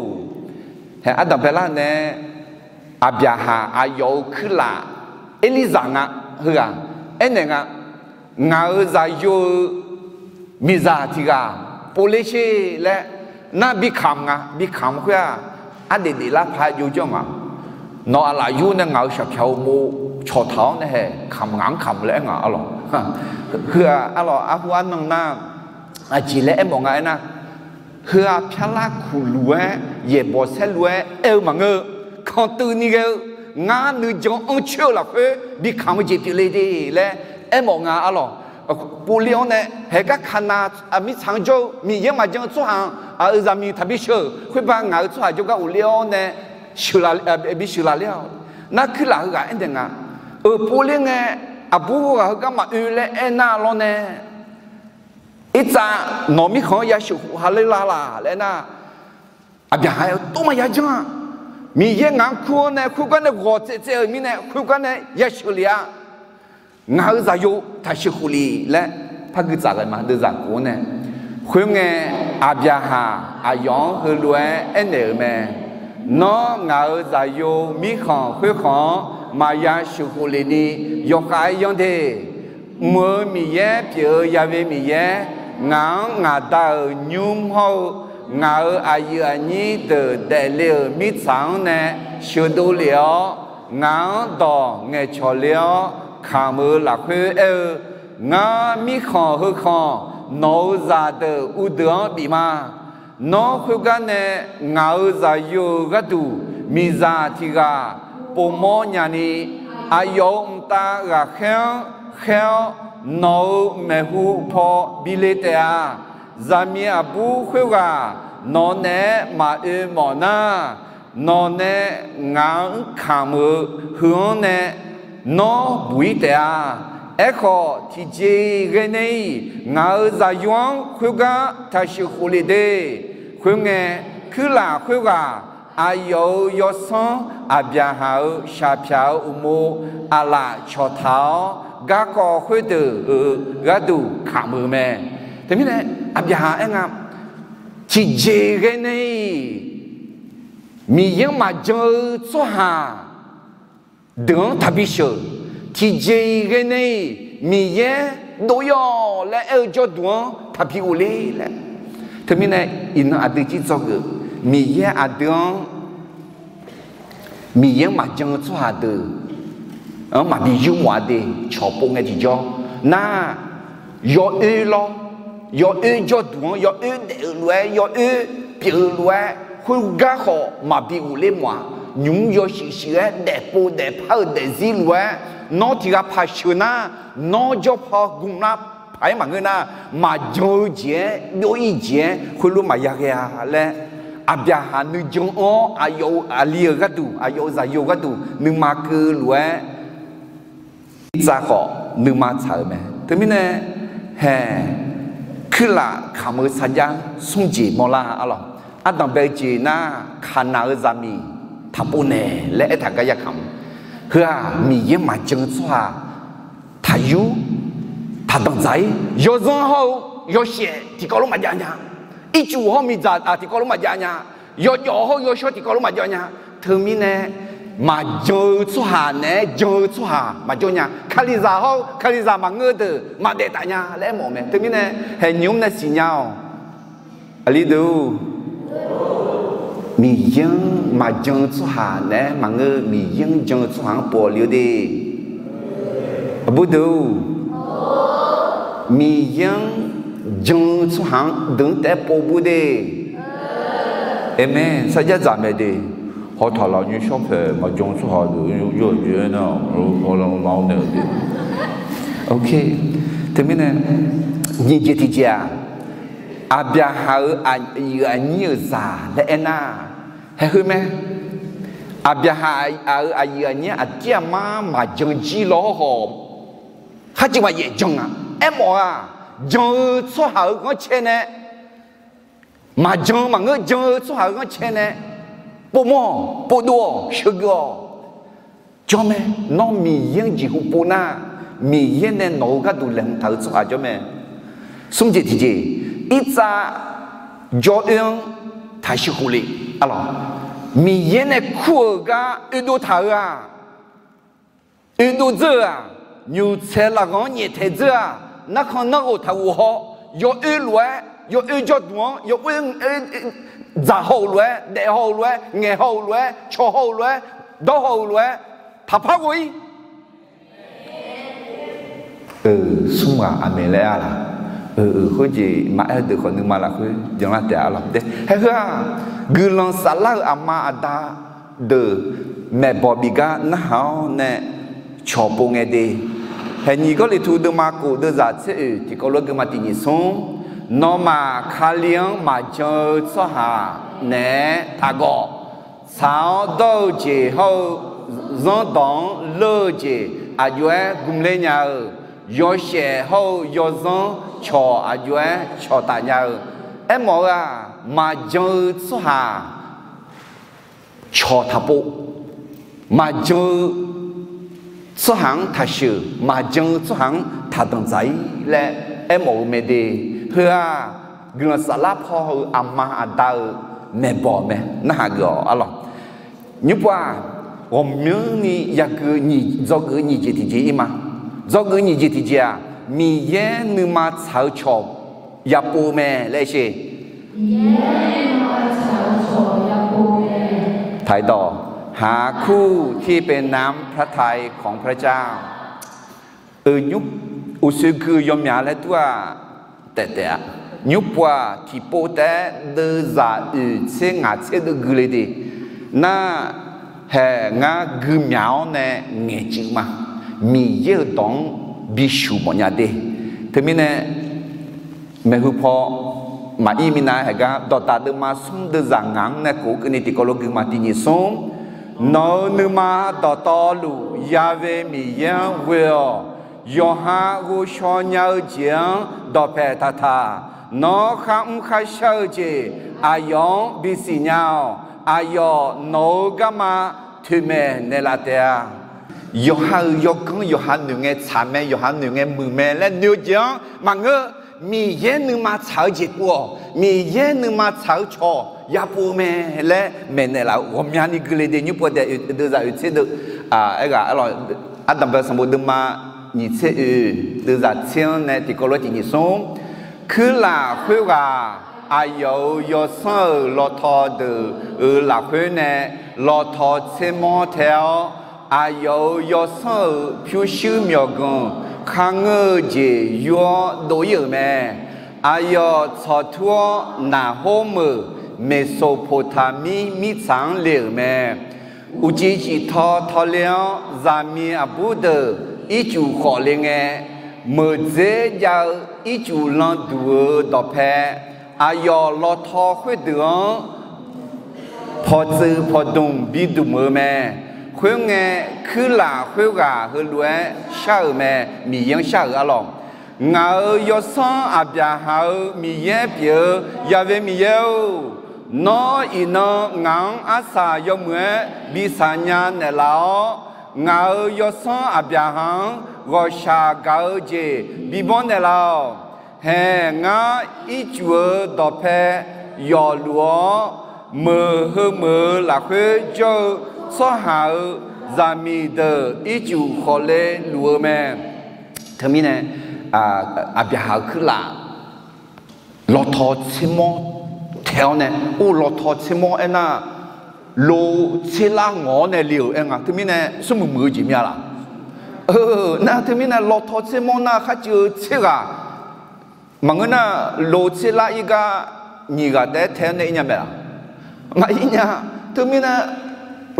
Hae, ardanqbae lar nae Aqbyaqhaq aqyawf-euq kuirlaf Erlirzaq nga, heughaq aernaeq nga, ngaq-euq zaqyo-eu miqzaq tiq ghaq povler sher laer, nar bikamq nga, bikamq khoer-aq, ardaef daeflar paq jov janr nga. Nawq aqlaf yur nae ngaq-euq shaqpyaq-eu uqmov cawqtaq-awr nae hae kamq ngaq-anr kamq laer aer nga arlawq. Heu-aq arlawq, arhu arnan nar, aqjeq laer aermawf nga aernar, heu-aq pyarlar kuqluf-aer yaeqbawq saerlu-aer aer-eu maqngeur-eu, kanqtuini ghae-eu, ngar nuijan anrcoer-eu lafkhoer bikamq-eu jeq pyeufle de laer aermawf nga arlawq. Povler-awr nae haegar Kaqnaq mirtsaq-anr jawr-eu Miqyaer maqjan-eu tsawrhaq-anr aq-euq zaqmiq taqbi sheuq-euq khoerba ngaq-euq tsawrhaq jawrgar ghofler-awr nae bisheuq lafler-awq. Nar kuirlaf heughaq aernaeq nga, euq povler ngae, aqbur ghaq heugar maqoe laer aernar lawr nae, Irtsav nawq mirkhanq-anr yasheuq khof ha ler la laq laer aernar, Aqbyaqhaq aer-eu, tov maqya janr-a. Miqyaer ngaq-anr kur-awr nae khoergar nae ghawq tsaev tsaev-euq mirnae khoergar nae yasheuq lef-a. Ngaq-euq zaqyo taqsheuq khof lef laer par gui tsaf ghae ma, deuvzaq kof-anr nae. Khoerngae, Aqbyaqhaq aqyawf-anr heulof-aer aernaeq-euq mae. Nawr ngaq-euq zaqyo mirkhanq khoerkhanq-anr maqya sheuq khof lef ni yawkhav-aer yanr de. Mq-euq Miqyaer pyeuf-eu Ya'we Miqyaer, Ngaq-anr ngaq Da-euq nymr hawr-eu ngaq-euq aqyuif aqnyir deuq daefle-euq mirtsaq-anr nae sheuqdov lef-awr, ngaq-anr dawq ngaeqcawq le-awr kamq-eu lafkhoer aer-eu, Ngar mirkhanq heu khanq nawq-euq zaqdeuq uvdeuq-anr bif ma. Nawr khoergar nae ngaq-euq zaqyo-euq gharduq miqzaq tiq ghaq povmawr nyani, aqyawf-euq mqtav ghaqkhaer-anr khaer-awr, nawq-euq maeqhu paw bi le taef-a. Zaqmiq aqbur khoerghaq nawq naeq-aer maqoe mawf nar, nawq nae ngaq-anr kamq-eu heu-anr nae nawr buq-ir taef-a. Aerkhawf, tiqjeq-iq ghae nae-iq ngaq-euq zaqyo-anr khoergar taqsheuq khof lef de. Khoerngae, kuirlaf khoerghaq aqyawf-euq yawsanr Aqbyaqhaq-euq shaqpyaq-euq uqmov aqlaf cawqtaq-awr, garkawv khoerdeuq-euq gharduq kamq-euq mae. Teumirnae, Aqbyaqhaq aer nga, tiqjeq ghae nae-iq Miqyaer-anr maqjan-eu tsawrhaq deuq-anr taqbi sheuq. Tiqjeq-iq ghae nae-iq Miqyaer dov-ir-awq laer aer-eu jawrduq-anr taqbi ghofler laer. Teumirnae, iqnan aqdui jir dzawgeuf, Miqyaer aqdui-anr Miqyaer-anr maqjan-eu tsawrhaq deuq-anr maqbi yurmawf-a de. Cawq pov ngae tiqjawr nar, yawoer lawr, yawoer jawrduq-anr yawoer daef-euq lof-aer, yawoer pyeuf-eu lof-aer, khoergar khawf maqbi ghofler mawf-aq. Nymq-mr yawshuif shuif-aer daefpov daefpar-eu daefzir lof-aer, nawr tiq ghaq paq sheuq nar, nawr jawr paw gmq lar paq-aer maqngeur nar, maqjan-eu jeq-aer, byov-ir jeq-aer khoerlof maqya ghae-a laer, Aqbyaqhaq nuijan-anr aqyawf-euq aqli-euq gharduq, aqyawf-euq zaqyo-euq gharduq nuima keuv lof-aer, irtsav khawf nuima tsaq-euq mae. Teumirnae, hae, kuirlaf kamq-eu sarjax smr jeq mawrlar arlawq. Ardanq bae-eu jeq nar, Kaqnaq-eu zaqmiq taqpov naeq laer aertaq gar ya kamq. Heu-aq, Miqyaer maqjan-eu tsawrhaq taqyur, taqdanqdzaq-ir, yawzanr hawr-eu yawshaef tiqkawv lof maqjav nya. Ircuf hawr-eu miqdzaq tiqkawv lof maqjav nya. Yawjawf hawr-eu yawshawr tiqkawv lof maqjav nya. Teumirnae, maqjan-eu tsawrhaq naeq-aer jan-eu tsawrhaq maqjawr nya. Kalizaq hawr-eu kalizaq maqngeur-eu deuq maqdaef taf nya laer aermawf-eu mae. Teumirnae, haeq nymq-mr nae siqnya-awq. Aqli deuq-or, Miqyaer-anr maqjan-eu tsawrhaq naeq-aer maqngeur, Miqyaer-anr jan-eu tsawrhaq-anr pov-awq le-eu de. Aqbur deuq-or, Miqyaer-anr jan-eu tsawrhaq-anr deuq-anr taef-aer pov bur de. Aqmeq. Sarjax dzaq mae de. Hawtaq laf nymr shawr paeq maqjan-eu tsawrhaq deuq-anr yawjeq-aer nar, maqnaeq-eu de. Teumirnae, nyiq jeq tiqjeq-aq, Aqbyaqhaq-euq aqyuif aqnyir-euq zaq laer aernar, haeq heu mae. Aqbyaqhaq-euq aqyuif aqnyir aqdir aqmar maqjan jir lawr hawr khawf, khar jir maqyaef jan-a. Aermawf-aq, jan-eu tsawrhaq-euq ghanrcae nae, maqjan maqngeur jan-eu tsawrhaq-euq ghanrcae nae povmawr-awq, povdov-awq, sheuqgeuf-awq. Jawr mae. Nawr Miqyaer-anr jeqhu pov nar, Miqyaer nae nawq-euq gharduq laeqhmq taq-eu tsawrhaq jawr mae. Smr jeq tiqjeq, irtsav jawr oer-anr taqsheuq khof le. Arlawq, Miqyaer nae kur-euq gar oedov taq-eu-aq, oedov dzeur-eu-aq, nymq tsaeq lafghanq-anr nyaeftaeq dzeur-aq, narkhan narghof taqghof haw, yawoer lof-aer, yawoer jawrduq-anr, yawoer dzaq haw-euq lof-aer, daef haw-euq lof-aer, ngaeq haw-euq lof-aer, cawq haw-euq lof-aer, dawr haw-euq lof-aer, taqpar ghoe-ir. Smr ghaq aqmeq laer-a laq? Khoerjeq maqaer-eu deuq khawf nuima lafkhoer janlar taef-a laq. Haeq heu-aq, guiqlanq saflar-euq aqma aqda deuq maeqbawq bif gar narhaq-awr nae cawq pov ngae de. Haeq nyiq Gawrliqtu deuvma kof deuvzaq tser oeq tiqkawv lof-aer geuma tiq nyiq smr, nawmaf Kali-anr maqjan-eu tsawrhaq naeq-aer taqgawq. Tsaq-awr dawr-eu jeq hawr-eu zanrdawq-anr leur-eu jeq aqjox-aer gmler nya-eu, yawshaef hawr-eu yawzanr cawq aqjox-aer cawqtaf nya-eu. Aermawf-eu-aq, maqjan-eu tsawrhaq cawq taqpov, maqjan-eu tsawrhaq-anr taqsheuq, maqjan-eu tsawrhaq-anr taqdanqdzaq-ir laer aermawf-eu mae de. Heu-aq, guiqlanq saflar paw-eu aqma aqda-euq maeqbawq mae. Narhaq geuf-awq arlawq. Nymr pov-aq, ghawqmyanrni yagui dzawgeuf-eu nyiq jeq tiqjeq ir ma. Dzawgeuf-eu nyiq jeq tiqjeq-aq, Miqyaer nuima tsaq-eu cawq yapov mae laer sher. ถ่ายต่อ หากคู่ที่เป็นน้ำพระทัยของพระเจ้า Uqsoer gui-eu yawmyaq laer dur-aq, taef taef-a. Nymrpov-aq, tiqpov taef-aer deuvzaq oeq tser ngaq tser deuv gui le de. Nar, hae ngar gui myaq-awr nae ngaeqcuiv ma. Miqyaer-euq dawq-anr bisuq mawfnya de. Teumirnae, maeqhu paw maqir minav haeq gar dawqdaq deuvma smr deuvzaq ngaq-anr nae kof-eu keuvni tiqkawv lof gui ma. Tiq nyiq smr, nawq-euq nuima dawqtawvluf Ya'we Miqyaer-anr ghoe-awq. Yawqha ghovshaw nya-eu jeq-anr dawqpae taqtaq. Nawr kharmr kharshar-eu jeq aqyawf-anr bisiq nya-awq. Aqyawf nawq-euq garma toeqmaeq naeqlaf taef-a. Yawqha-euq yawganr yawqha noeq ngae tsaq mae, yawqha noeq ngae muiq mae laer noeq-eu jeq-anr maqngeur. Miqyaer nuima tsaq-eu jeq pov-awq. Miqyaer nuima tsaq-eu cawq yapov-eu mae laer maeqnaeq laf-eu ghawqmyani gui le de. Nymrpov taef deuvzaq oeq tser deuv, aerghaq, Ardanqbae sanqbof deuvma nyiq tser oeq deuvzaq tser-anr nae tiqkawv lof-aer tiq nyiq smr, kuirlaf khoerghaq aqyawf-euq yawsanr-euq lawtaw deuq-euq lafkhoer nae lawtaw tsermawr tae-awr, aqyawf-euq yawsanr-euq pyurshuir myawqganq kharngeur-eu jeq yur-awr dov-ir-euq mae. Aqyawf tsawqtur-awr naqhor meuq Meqsoqpoqtaqmir mirtsaq-anr le-euq mae. Uqcif ciftaw tawle-awr, zaqmiq aqbur deuq ircuf khawf le ngae, meuqdzer jav-eu ircuf landuq-euq dawqpae aqyawf lawtaw khoerdeuq-anr pawqtsuif pawqdmq bidmq-eu mae. Khoerngae, kuirlaf khoerghaq heulof-aer shar-euq mae. Miqyaer-anr shar-euq arlawq. Ngaq-euq yawsanr Aqbyaqhaq-euq Miqyaer pyeuf-eu Ya'we Miqyaer-or, nawr iqnan ngaq-anr arsaq yawmuiq-aer bi saqnya naeqlaf-awr, ngaq-euq yawsanr Aqbyaqhaq-anr ghawqshaq gaq-eu jeq bimawr naeqlaf-awq. Haeq, ngar ircuf-eu dawqpae yawfluf-awr, meuq heu meuq-eu lafkhoer jawr-eu tsawrhaq-euq zaqmiq deuq ircuf khawf le luf-eu mae. Teumirnae, Aqbyaqhaq-euq kuirlaf lawtaw tsermawr taeq-awr nae, or lawtaw tsermawr aernar, lo tserlar ngawq-awr nae le-euq aer nga. Teumirnae smrmuiq muiq-eu jeq mir-a laq? Nar teumirnae lawtaw tsermawr nar kharcuiv-eu tser ghaq maqngeur nar, lo tserlar ir gar nyiq ghaq taef-aer tae-awr nae ir nya mae laq? Maqir nya. Teumirnae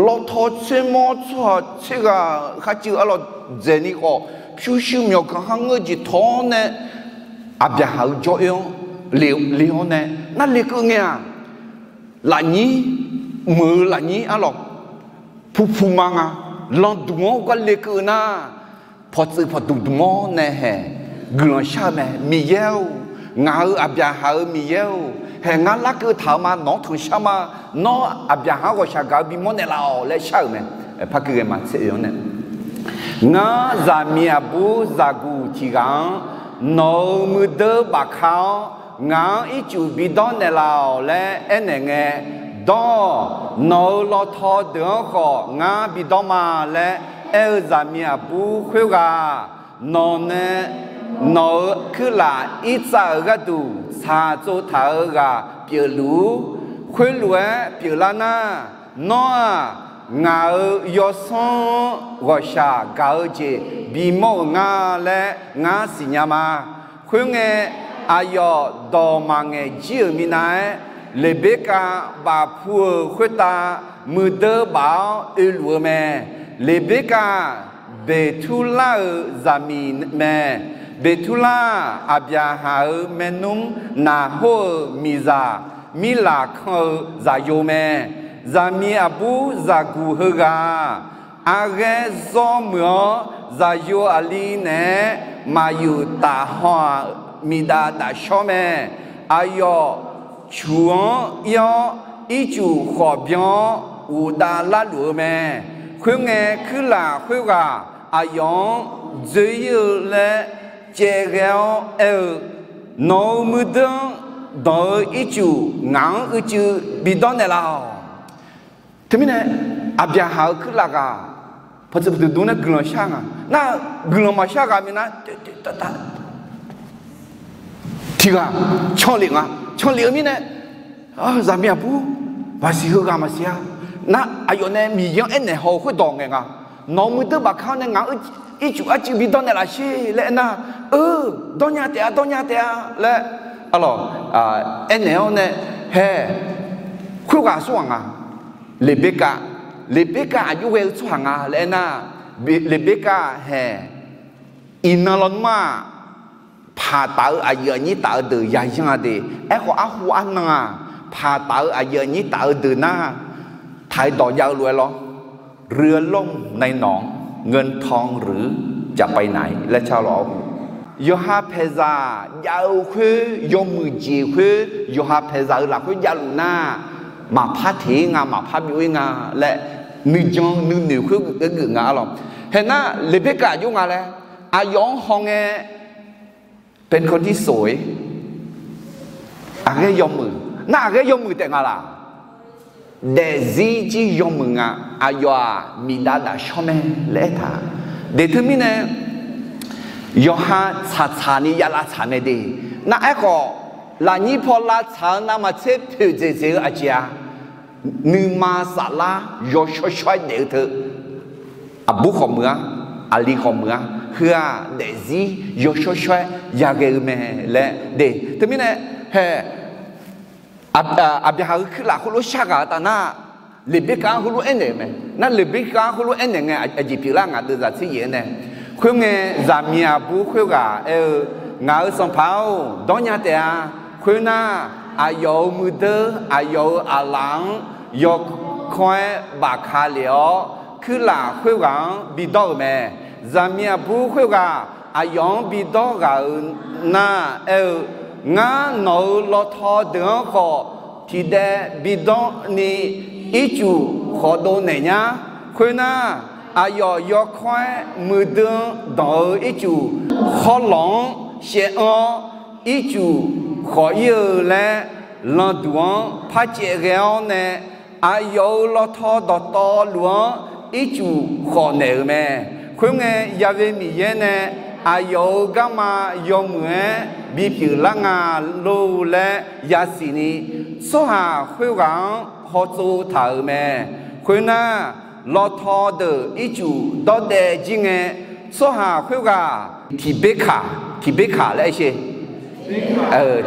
lawtaw tsermawr tsawrhaq tser ghaq kharcuiv arlawq dzaeqni khawf, pyurshuir myawqganq kharngeur jeq tawq-awr nae Aqbyaqhaq-euq jawr-oer-anr le-awr nae nar lekeuv ngae-aq, lafnyir, meuq-eu lafnyir arlawq puq puq ma nga. Landuq-anr gar lekeuv-eu nar, pawqtsuif pawqdmq dmq-awr nae haeq guiqlanq shar-eu mae. Miqyaer-or, ngaq-euq Aqbyaqhaq-euq Miqyaer-or, haeq ngar larkeuv taq-eu ma. Nawq-anr tanqshar ma. Nawr Aqbyaqhaq-anr ghawqshaq gaq-eu bimawr naeqlaf-awq laer shar-euq mae. Parkeuv ghae ma tser oe-anr nae, ngar zaqmiq aqbur zaqguq tiq ghaq-anr nawq-euq muirdeuv bafka-awr, ngaq-anr ircuf bidawr naeqlaf-awq laer aernaeq ngae, dawr-awq. Nawq-euq lawtaw deuq-anr khawf ngar bidawr ma laer aer-eu zaqmiq aqbur khoerghaq, nawq nae nawq-euq kuirlaf irtsav-euq gharduq tsaqtsov taq-eu ghaq pyeufluf-ur. Khoerlof-aer pyeuflar nar, nawr-aq, ngaq-euq yawsanr-anr ghawqshaq gaq-eu jeq bimawr-euq nga laer ngar siqnya ma. Khoerngae, aqyawf dawq maqngaeq jir-euq minav-aer, Leqberkav bafpu-euq khoertav muirdeuv baf-awr oeluf-eu mae. Leqberkav-aq, Beqturlar-euq zaqmiq mae. Beqturlar-aq, Aqbyaqhaq-euq maernmr Naqhor-euq miqzaq Mirlaqkanr-eu zaqyo mae. Zaqmiq aqbur zaqguq heughaq-aq, arghaer zawr muiq-awr, zaqyo aqli naeq-aer maqyuf taf haw-aq, miqdav dafshawr mae. Aqyawf cuq-anr ir-awr, ircuf khawf byan-awr, ghofdav larluf-eu mae. Khoerngae, kuirlaf khoerghaq aqyawf-anr dzoer-ir-eu laer caevghae-awr aer-eu, Nawq-euq muirdeuv-anr danq-eu ircuf ngaq-anr uicuiv bidawr naeqlaf-awq. Teumirnae, Aqbyaqhaq-euq kuirlaf ghaq pawqtsuif pawqdmq dmq nae guiqlanq shar nga. Nar, guiqlanq maqshar ghaq minav, toeq toeq tav tav tiq ghaq canlef nga. Canlef-eu mirnae, zaqmiq aqbur, maqsiq heughaq maqsiq-a. Nar aqyawf nae Miqyaer-anr aernaeq haw-eu khoerdawq ngaeq nga. Nawq-euq muiqdeuq baqkaq-awr nae ngaq-euq ircuf arcuiv bidawr naeqlaf sher laer aernar, eu, dawrnya taef-a, dawrnya taef-a laer, arlawq, aernaeq-awr nae, hae, khoerghaq aqsurghaq nga. Leqberkav, Leqberkav aqjox ghae-eu tsawrhaq nga laer aernar, Leqberkav hae, iqnan lawnmr-aq, paq taf-eu aqyuif aqnyir taf-eu deuq yayanr-a de. Aerkhawf, arhu arnan-aq, paq taf-eu aqyuif aqnyir taf-eu deuq nar, taq-aer dawq jav-eu lof-aer lawr, เรือล่มในหนอง เงินทองหรือจะไปไหน laer car lawr-awr, yawqha paeqzaq jav-eu khoer, yawmuiq jeq khoer, yawqha paeqzaq-euq lafkhoer javluf nar, maqpar teq-ir nga, maqpar byov-ir nga laer, nuijan nuinoeq khoer geuf nga, arlawq. Haeq nar, Leqberkav aqjox nga laer, aqyawf-anr hawngae, Pentecost sof-ir, aqghaer yawmuiq, nar aqghaer yawmuiq taef nga laq? Daefzir jir yawmuiq nga. Aqyawf-aq, miqdav dafshawr mae laer aertaq. De teumirnae, yawqha tsaqtsaq ni ya lavtsaq mae de. Nar aerkhawf, lafnyir paw lavtsaq-eu navmaqtser poeqdzaeq dzaeq-eu aqjeq-a, nuima saflar yawshawr shawr-aer daef-eu teu, aqbur khawf muiq-ar, aqli khawf muiq-ar, heu-aq daefzir yawshawr shawr-aer yaghae-eu mae laer de. Teumirnae, hae, Aqbyaqhaq-euq kuirlaf heulof-aer sharghaq-eu taf nar, Leqberkav-anr heulof-aer aernaeq-eu mae. Nar Leqberkav-anr heulof-aer aernaeq ngae, aqjeq pyeuflar ngaq deuvzaq tser yaef-aer nae, khoerngae, zaqmiq aqbur khoerghaq aer-eu, Ngaq-euq sanqpaq-or, dawrnya taef-a. Khoernar, aqyawf-euq muiqdeuq, aqyawf-euq aqlaf-anr yawkawr-aer bafka lef-awr, kuirlaf khoerghaq-anr bidawr-euq mae. Zaqmiq aqbur khoerghaq aqyawf-anr bidawr ghaq-euq nar aer-eu, Ngar nawq-euq lawtaw deuq-anr khawf tiqdaev bidawr ni ircuf khawf dov naeq nyar. Khoernar, aqyawf yawkawr-aer muiqdui-anr danq-eu ircuf khawrlawq-anr shaev anr-awr, ircuf khawf ir-eu laer landuq-anr par caev ghae-awr nae, aqyawf-euq lawtaw dawqtawvluf-anr ircuf khawf naeq-euq mae. Khoerngae, Ya'we Miqyaer nae aqyawf-euq garma yawmuiq-aer bipyeuf lar nga lor laer yasiq ni, tsawrhaq khoerghaq-anr hawtsov taq-euq mae. Khoernar, lawtaw deuq ircuf dawrdaev jir ngae, tsawrhaq khoerghaq tiqberkaq, tiqberkaq laer aer sher.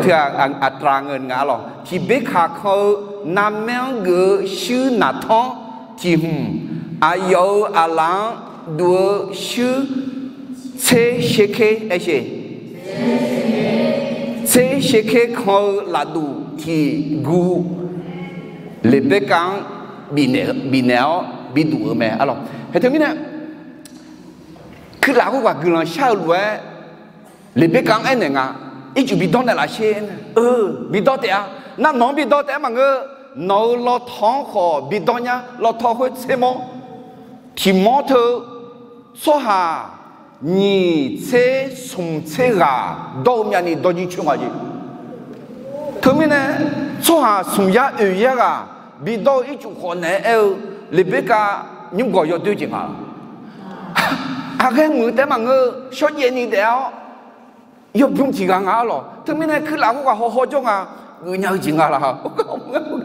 Teu-aq, aqtaq ngeur nga lawq. Tiqberkaq kan-eu narmaer-anr geuf-eu shuir naqtanr tiq hmq, aqyawf-euq aqlaf-anr duq-eu shuir tser sherker aer sher. Tser sherker kan-eu lafduq tiq guv Leqberkav-anr bifnaeq-awr biduq-eu mae, arlawq. Haeq teumirnae, kuirlaf khoerghaq guiqlanq shar-eu lof-aer, Leqberkav-anr aernaeq nga, Ircuf bidawr naeqlaf sher. Eu, bidawr taef-a. Nar nawq-anr bidawr taef-aer maqngeur. Nawq-euq lawtaw-anr khawf bidawr nyar. Lawtaw khoer tser mawr, tiq mawr teu tsawrhaq nyiq tser smq tser ghaq dawr-eu myavni dawrjir coer nga jeq. Teumirnae, tsawrhaq smq yar oeq yar ghaq bidawr-eu ircuf khawf naeq-aer aer-eu, Leqberkav nymr gawq yawdoer jeq nga. Aqghaer muiq-eu taef-aer maqngeur-eu, shawrjaev ni daef-awr yawbymr tiq ghaq nga arlawq. Teumirnae kuirlaf khoerghaq hawhaw jawr nga, geufnya-eu jeq nga laq.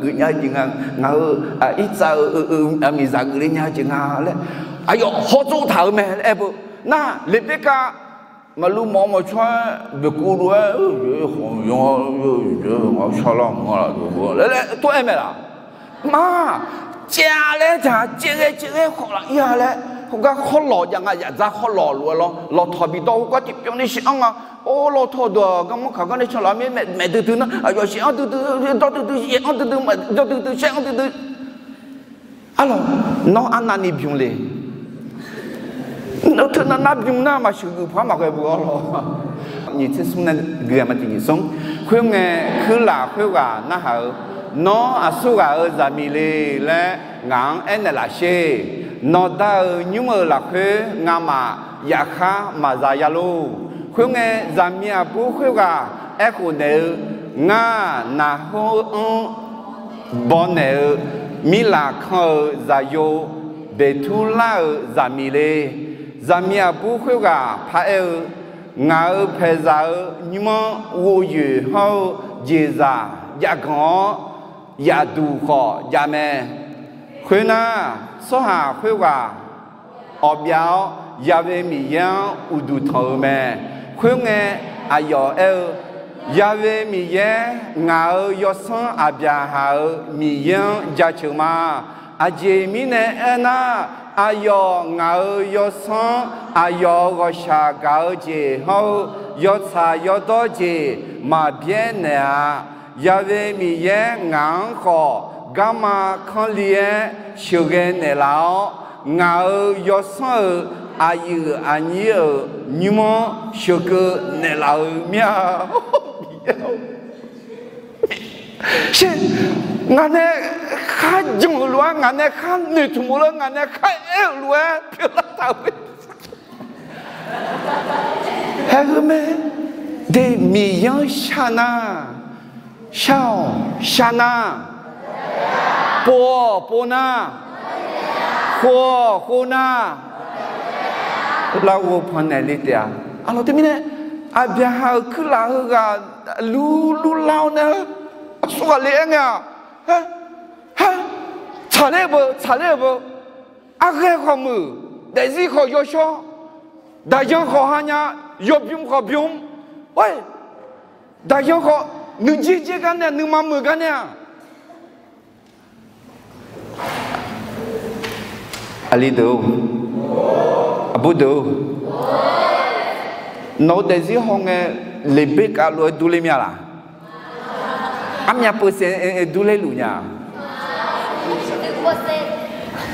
Geufnya-eu jeq nga. Ngaq-euq irtsav-eu miqzaq geufle nya-eu jeq nga laer, aqyawf hawtsov taq-euq mae laer aer beu. Nar Leqberkav maqluv mawf-eu mawf tsawr-aer boeqkuv lof-aer, Yawqha-anr shar lar mq-a laf laer tov-aer mae laq. Maq caev-a laer dzaq, caev ghae caev ghae khawf laf ir-a laer, khoergar khawrlawq jav nga, yaqdzar khawrlawq lof-aer lawr, lawtaw bidawr khoergar tiqpyawv ni shaev-anr nga. Or, lawtaw deuq-aq, garmanr kaq gar nae canlaf mir maeqdui dui nar, aqyawf shaev-anr duidui, dawr duidui, yaeq-anr duidui, dawr duidui, shaev-anr duidui. Arlawq, nawr arnavni bymq le. Nawr teunav nar bymq nar maqsheuq geuf paq-aer maqghae beu arlawq. Nyiq tser smr nae gui-a ma tiq nyiq smr. Khoerngae, kuirlaf khoerghaq narhaq-eu, Nawr aqsurghaq-euq zaqmiq le laer ngaq-anr aernaeq laf sher. Nawqda-euq nymr-euq lafkhoer ngamaf yafkhar maqza ya lor. Khoerngae, zaqmiq aqbur khoerghaq aerkhof naeq-eu, Ngar naqhor-anr bawnaeq-eu mirlaf kan-euq zaqyo Beqturlar-euq zaqmiq le. Zaqmiq aqbur khoerghaq paraer-eu, Ngaq-euq paeqzaq-euq nymr-anr ghofyoeq hawr-eu jeqzaq jav ganq-awr, yaqduq khawf jav mae. Khoernar, tsawrhaq khoerghaq awqbyav-awr, Ya'we Miqyaer-anr uqduq tanq-eu mae. Khoerngae, aqyawf aer-eu, Ya'we Miqyaer, ngaq-euq yawsanr Aqbyaqhaq-euq Miqyaer-anr jaceuq ma. Aqjeq mirnae aernar, aqyawf ngaq-euq yawsanr, aqyawf-euq ghawqshaq gaq-eu jeq hawr-eu yawtsaq yawdawr jeq maqbyaer naeq-a. Ya'we Miqyaer ngaq-anr khawf garma kanrli-aer sheuqghae naeqlaf-awr, ngaq-euq yawsanr-euq aqyuif aqnyir-euq nymr-anr sheuqkeuv naeqlaf-euq mir-a. Sher, ngaq nae khar jan-euq lof-aer, ngaq nae khar noeqtmq-eu lof-aer, ngaq nae khar aer-euq lof-aer pyeuflar taq-eu. Haeq-eu mae. De, Miqyaer-anr shar nar, shar-awq, shar nar, pov-awq, pov nar, khov-awq, khov nar, larghov pannaeq le taef-a. Aqlawq teumirnae, Aqbyaqhaq-euq kuirlaf heughaq lur lur lar-awr nae, aqsur ghaq le-aer ngae-aq, ha, ha, tsaqler-eu beu, tsaqler-eu beu, arghaer khawf muiq, daefzir khawf yawshawr, daqyan khawf hanya, yawbym khawf bym, oe, daqyan khawf nuijer jer gar nae, nuima meuq gar nae-aq, aqli deuq-or, aqbur deuq-or, nawq-eu daefzir hawngae, Leqberkav lof-aer durler mya laq? Armyav peusaef durler luf nya?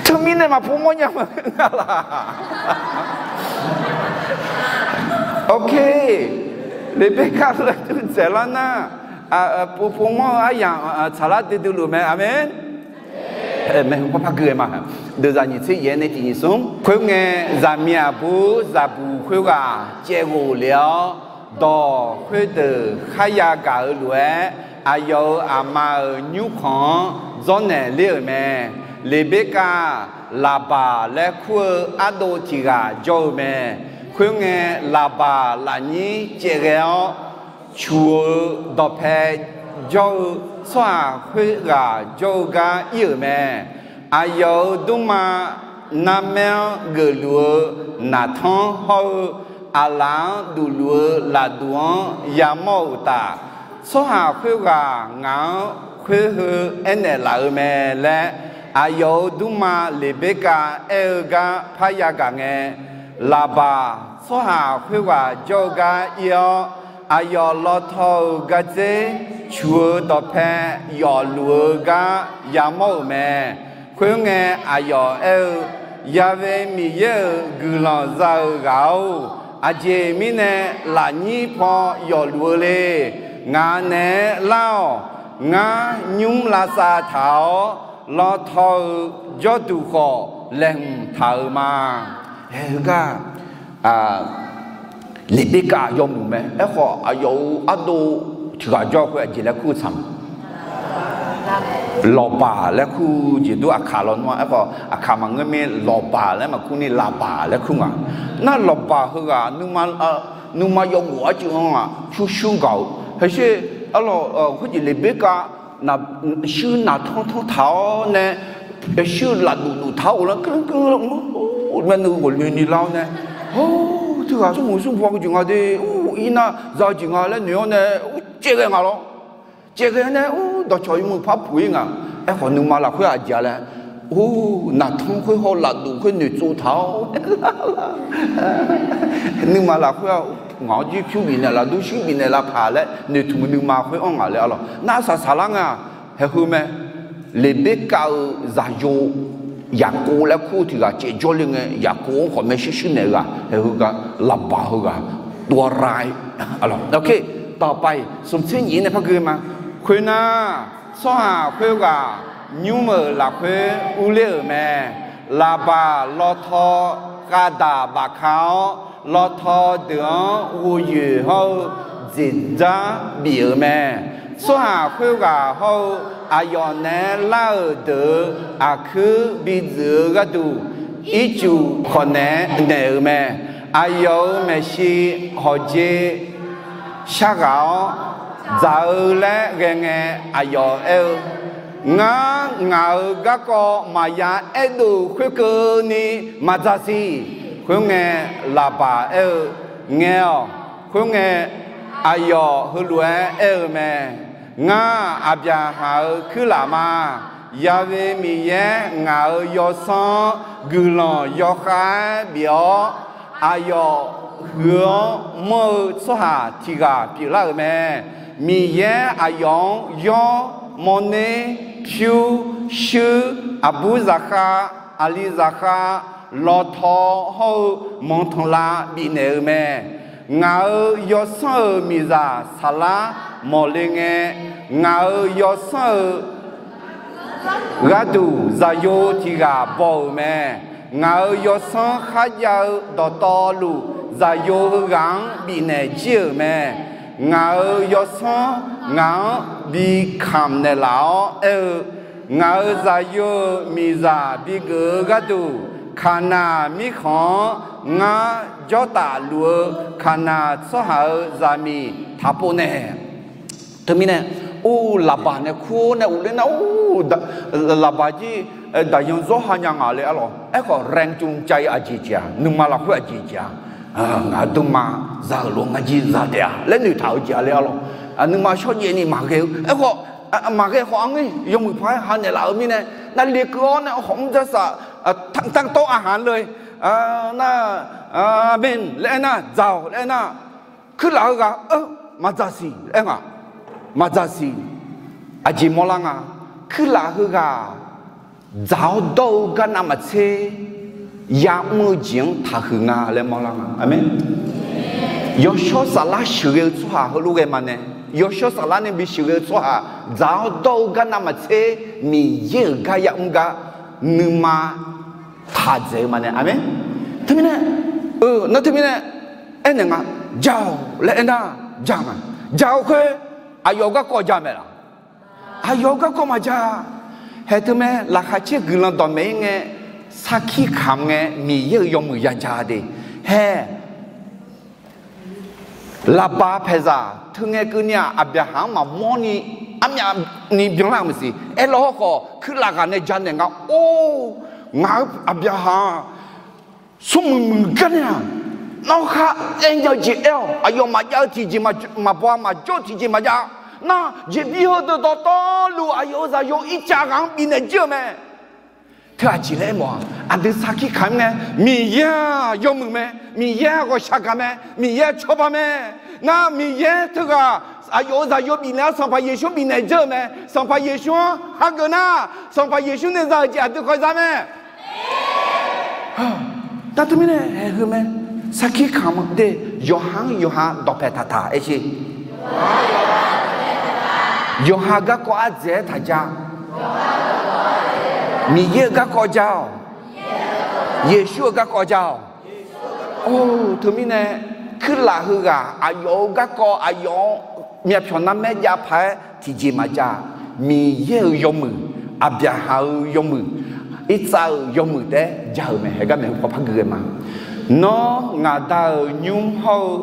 Teumirnae maqpov mawrnya ma nga laq? Ok, Leqberkav lof-aer dur dzaeqlar nar, pov pov mawr-eu aryamq tsaqlar duidui luf mae. Aqmeq. Maeqhu par par gui-aer ma. Deuqzaq nyiq tser yaef nae tiq nyiq smr. Khoerngae, zaqmiq aqbur zaqbuq khoerghaq caevghof lef-awr, dawq khoerdeuq kharya gaq-eu lof-aer, aqyawf-euq aqma-euq nymrkhanq-anr dzawrnaeq ler-euq mae. Leqberkav, Laqbaq laer kur-eu ardov tiq ghaq jawr-eu mae. Khoerngae, Laqbaq lafnyir caevghae-awr, cuq-eu dawqpae jawr-eu tsawrhaq khoerghaq jawr-eu gar ir-euq mae. Aqyawf-euq dmrma narmaer-anr geufluf-eu naqtanr hawr-eu, aqlaf-anr dufluf-eu lafduq-anr yamawr-euq uqtaf, tsawrhaq khoerghaq ngaq-anr khoer heu aernaeq laf-eu mae laer, aqyawf-euq dmrma Leqberkav aer-eu gar parya gaq ngae, Laqbaq tsawrhaq khoerghaq jawr-eu gar ir-awr, aqyawf lawtaw-euq gardzer cuq-eu dawqpae yawfluf-eu gar yamawr-euq mae. Khoerngae, aqyawf aer-eu, Ya'we Miqyaer-euq guiqlanq za-eu ghaq-or, aqjeq mirnae lafnyir paw yawfluf-eu le. Ngaq naeq-aer lar-awq. Ngar nymr lavsav taq-awr, lawtaw-eu jawrduq khawf laeqhmq taq-euq ma. Haeq heugar Leqberkav yawmuiq mae. Aerkhawf, aqyawf-euq ardov tiq ghaq jawr khoer aqjeq laer kur-eu tsaq ma? Lawqbaq laer kur-eu jeq dur aqkaq lawnmr-a. Aerkhawf, aqkaq maqngeur mir, Lawqbaq laer maqkur ni, Laqbaq laer kur nga. Nar Lawqbaq heughaq nuima yawghof arcuiv-anr-aq pyurshuir gaq-eu. Haqsher, arlawq, khoerjeq Leqberkav shuir naqtanr tanr taq-awr nae, shuir lafduf duf taq-awr ghoflar keuv keuv-awr, ma nuiv ghawqloeni lar-awr nae, hawr, teughaq smrmuiq smrbaw-eu jeq nga de, or, irnar za-eu jeq nga laer noeq-awr nae, or, caevghae nga lawr. Caevghae nae, or, dawqcawq yawmuiq par puq-ir nga. Aerkhawf, nuima lafkhoer aqjeq-a laer, or, naqtanr khoer haw lafduf khoer noeqtsov taq-awr, nuima lafkhoer-aq, ngaq-anr jir pyur bifnaeq laf, dur shuir bifnaeq lavpaq laer noeqtmq-eu nuima khoer-anr ngaq laer arlawq. Nar saq saqlar nga. Haeq heu mae. Leqberkav-euq zaqyo Yaqkov laer kur-eu tiq ghaq caev jawrle ngae, Yaqkov-anr khawf maershuir shuir naeq-eu ghaq, haeq heugar Laqbaq heughaq dovra-ir. Arlawq, ok, tawqpaiq smq tser nyiq nae par gui ma. Khoernar, tsawrhaq khoerghaq nymr-euq lafkhoer urler-euq mae. Laqbaq lawtaw khavdaq bafka-awr, lawtaw deuq-anr ghofyoeq hawr-eu jeqdzar bif-euq mae. Tsawrhaq khoerghaq hawr-eu aqyawf naeq-aer lar-euq deuq-euq aqkuir bidzuif-eu gharduq, ircuf khawf naeq-aer naeq-euq mae. Aqyawf-euq maeqshi hawqjeq sharghaq-awr dzaq-eu laer ghae ngae, aqyawf aer-eu, Ngar ngaq-euq garkawv maqya aerdov khoerkeuvni maqdzaq siq. Khoerngae, Laqbaq aer-eu, Ngae-awq. Khoerngae, aqyawf heulof-aer aer-eu mae. Ngar, Aqbyaqhaq-euq kuirlaf ma. Ya've Miqyaer ngaq-euq yawsanr-anr guiqlanq yawkhav-aer bif-awr, aqyawf huiq-anr manr-eu tsawrhaq tiq ghaq pyeuflar-euq mae. Miqyaer aqyawf-anr yawr, mawrner, pyur, shuir, aqbur zaqkhav, aqli zaqkhav, lawtaw hawr-eu manqtanqlav bifnaeq-eu mae. Ngaq-euq yawsanr-euq miqzaq saflar mawqle ngae, ngaq-euq yawsanr-euq gharduq zaqyo tiq ghaq baw-euq mae. Ngaq-euq yawsanr kharjav-eu dawqtawvluf, zaqyo heughaq-anr bifnaeq jir-euq mae. Ngaq-euq yawsanr ngaq-anr bi kamq naeqlaf-awr aer-eu, Ngaq-euq zaqyo-euq miqzaq bigeuf-eu gharduq, Kaqnaq mirkhanq-anr ngar jawrtaf luf-eu Kaqnaq tsawrhaq-euq zaqmiq taqpov nae. Teumirnae, or, Laqbaq nae kur-awr nae uqler nar, or, Laqbaq jir daqyan zawr ha nya ngaq le arlawq. Aerkhawf, แรงจูงใจ aqjeq jeq-aq, nuima lafkhoer aqjeq jeq-aq, ngaq-euq dmrma za-euq lof ngar jir za taef-a laer noeqtaq-eu jeq-a le arlawq. Nuima shawrjaev ni maqghae-eu aerkhawf, maqghae khawf arngir yawmuiq paq-aer ha naeqlaf-eu mirnae, nar lekeuv-awr nae khawf mr jarsaf, ตั้งโต๊ะอาหารเลย nar, อาเมน laer aernar, dzaq-awq laer aernar, kuirlaf heughaq-eu maqdzaq siq laer aer nga. Maqdzaq siq. Aqjeq mawrlar nga. Kuirlaf heughaq dzaq-awr dawr-eu gar navmaqtser ya'mr-eu jeq-anr taqhuiq nga laer mawrlar nga. Aqmeq. Yawshawr saflar sheuqghae-eu tsawrhaq heulof ghae ma nae, yawshawr saflar nae bi sheuqghae-eu tsawrhaq dzaq-awr dawr-eu gar navmaqtser Miqyaer-euq gar ya'mr gar nuima taq dzaeq-eu ma nae. Aqmeq. Teumirnae, eu, nar teumirnae aernaeq nga, Jaq-awq laer aernar, jaq ma. Jaq-eu khoer aqyawf-euq garkawv ja mae laq? Aqyawf-euq garkawv maqja. Haeq teumae laqkhaq caer guiqlanq dawqmaeq-ir ngae, sarkir kamq ngae, Miqyaer-euq yawmuiq yaja de. Haeq, Laqbaq paeqzaq teu ngae keuvni-aq, Aqbyaqhaq-anr maqmawr ni, armyavni byanlar-euq maqsiq. Aerlaw hawrkhawf, kuirlaf ghaq nae janaeq nga, or, ngaq-euq Aqbyaqhaq-aq, smrmuiq muiq gar nae-aq, nawr khar aer nya-eu jeq aer-awq. Aqyawf maqjav-eu tiqjeq maqbaw-a, maqjawr-eu tiqjeq maqjav. Nar, jeqbir heudeuq dawqtawvluf aqyawf-euq zaqyo ircav ghaq-anr bifnaeq jir-euq mae. Teu aqjeq laer aermawf-aq, aqdui sarkir kamq-ir ngae, Miqyaer-aq yawmuiq mae, Miqyaer-aq ghawqshaq gaq mae, Miqyaer-aq cawba mae. Nar Miqyaer teughaq aqyawf-euq zaqyo bifnaeq-awr Sanqpaq Yeqsur bifnaeq jir-euq mae. Sanqpaq Yeqsur-anr hageuf nar, Sanqpaq Yeqsur nae za-euq jeq aqdui khawf za mae. Nar teumirnae haeq heu mae. Sarkir kamq de, yawqha-anr yawqha dawqpaeq taqtaq aer sher. Yawqha garkawv ardzaeq-aer taqja. Miqyaer-euq garkawv ja-awq. Yeqsur-euq garkawv ja-awq. Or, teumirnae kuirlaf heughaq aqyawf-euq garkawv aqyawf-anr myavpyawq narmaer jav paq-aer tiqjeq maqjav. Miqyaer-euq yawmuiq, Aqbyaqhaq-euq yawmuiq, Irtsav-euq yawmuiq taef-aer ja-euq mae. Haeq gar maeqhu paw par gui ghae ma. Nawr ngaq Da-euq nymr hawr-eu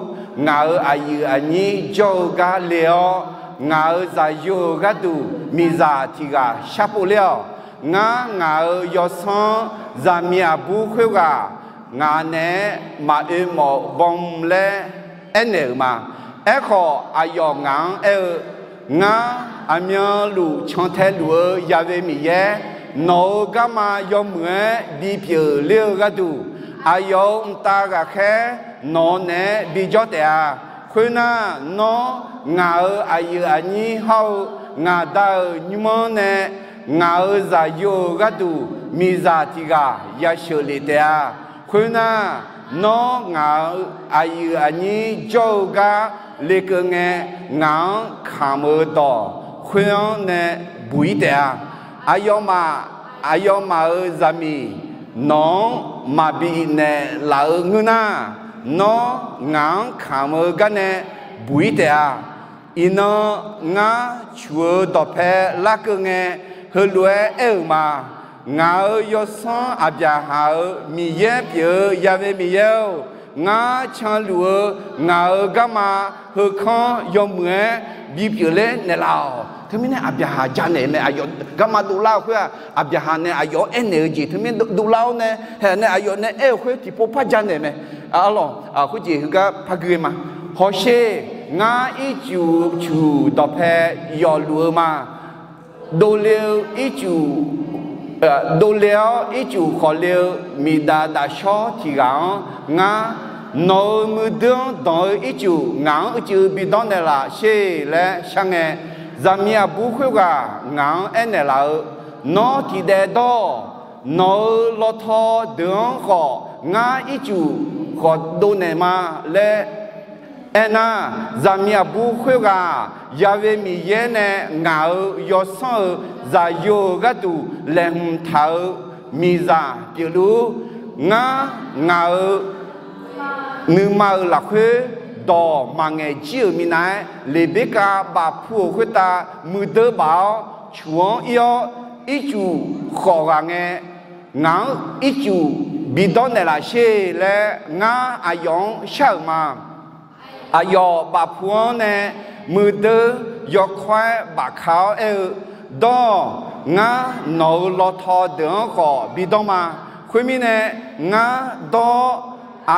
ngaq-euq aqyuif aqnyir jawr-eu gar le-awr, ngaq-euq zaqyo-euq gharduq miqzaq tiq ghaq sharpov ler-awq. Ngar ngaq-euq yawsanr zaqmiq aqbur khoerghaq ngaq naeq-aer maqoe mawf baw laer aernaeq-euq ma. Aerkhawf, aqyawf ngaq-anr aer-eu, Ngar aqmyanluf cantae luf-eu Ya've Miqyaer, nawq-euq garma yawmuiq-aer bipyeuf ler-eu gharduq, aqyawf-euq mqtav ghaqkhaer nawq-eu naeq-aer bijawr taef-a. Khoernar, nawr ngaq-euq aqyuif aqnyir hawr-eu ngaq Da-euq nymr-anr nae ngaq-euq zaqyo-euq gharduq miqzaq tiq ghaq yasheuq lef taef-a. Khoernar, nawr ngaq-euq aqyuif aqnyir jawr-eu gar lekeuv ngae, ngaq-anr kamq-eu dawq khoer-anr nae buq-ir taef-a. Aqyawfmaf, aqyawfmaf-euq zaqmiq nawq-anr maqbi naeqlaf-eu ngeur nar, nawr ngaq-anr kamq-eu gar nae buq-ir taef-a. Iqnan ngar cuq-eu dawqpae larkeuv ngae, heulof-aer aer-euq ma. Ngaq-euq yawsanr Aqbyaqhaq-euq Miqyaer pyeuf-eu Ya've Miqyaer-or, ngar canluf-eu ngaq-euq garma heukanr yawmuiq-aer bipyeuf ler naeqlaf-awq. Teumirnae Aqbyaqhaq janaeq-eu mae. Aqyawf garma dovlar-eu khoer-aq, Aqbyaqhaq nae aqyawf-anr aernaeq-eu jeq teumirnae dovlar-awr nae, haeq nae aqyawf nae aer-eu khoer tiqpov par janaeq mae. Arlawq, khoerjeq heugar par gui-eu ma. Hawsher, ngar ircuf cuf dawqpae yawfluf-eu ma. Dovle-eu ircuf, dovle-awr ircuf khawf le-eu miqdaf dafshawr tiq ghaq-anr ngar, nawq-euq muiqdui-anr danq-eu ircuf ngaq-anr uicuiv bidawr naeqlaf sher laer sharngae, zaqmiq aqbur khoerghaq ngaq-anr aernaeq laf-eu, Nawr tiqdaev dawr-awq. Nawq-euq lawtaw deuq-anr khawf ngar ircuf khawf dovnaeq ma laer aernar, zaqmiq aqbur khoerghaq Ya'we Miqyaer nae ngaq-euq yawsanr-euq zaqyo-euq gharduq laeqhmq taq-eu miqzaq pyeufluf-ur. Ngar ngaq-euq nuima-euq lafkhoer dawq maqngaeq jir-euq minav-aer, Leqberkav bafpu-euq khoertav muiqdui baf-awr, cuf-anr ir-awr, ircuf khawf ghaq ngae, ngaq-anr ircuf bidawr naeqlaf sher laer ngar aqyawf-anr shar-euq ma. Aqyawf bafpu-anr nae muiqdui yawkawr-aer bafka-awr aer-eu, Dawr-awq. Ngar nawq-euq lawtaw deuq-anr khawf bidawr ma. Khoermirnae, ngar dawr-awr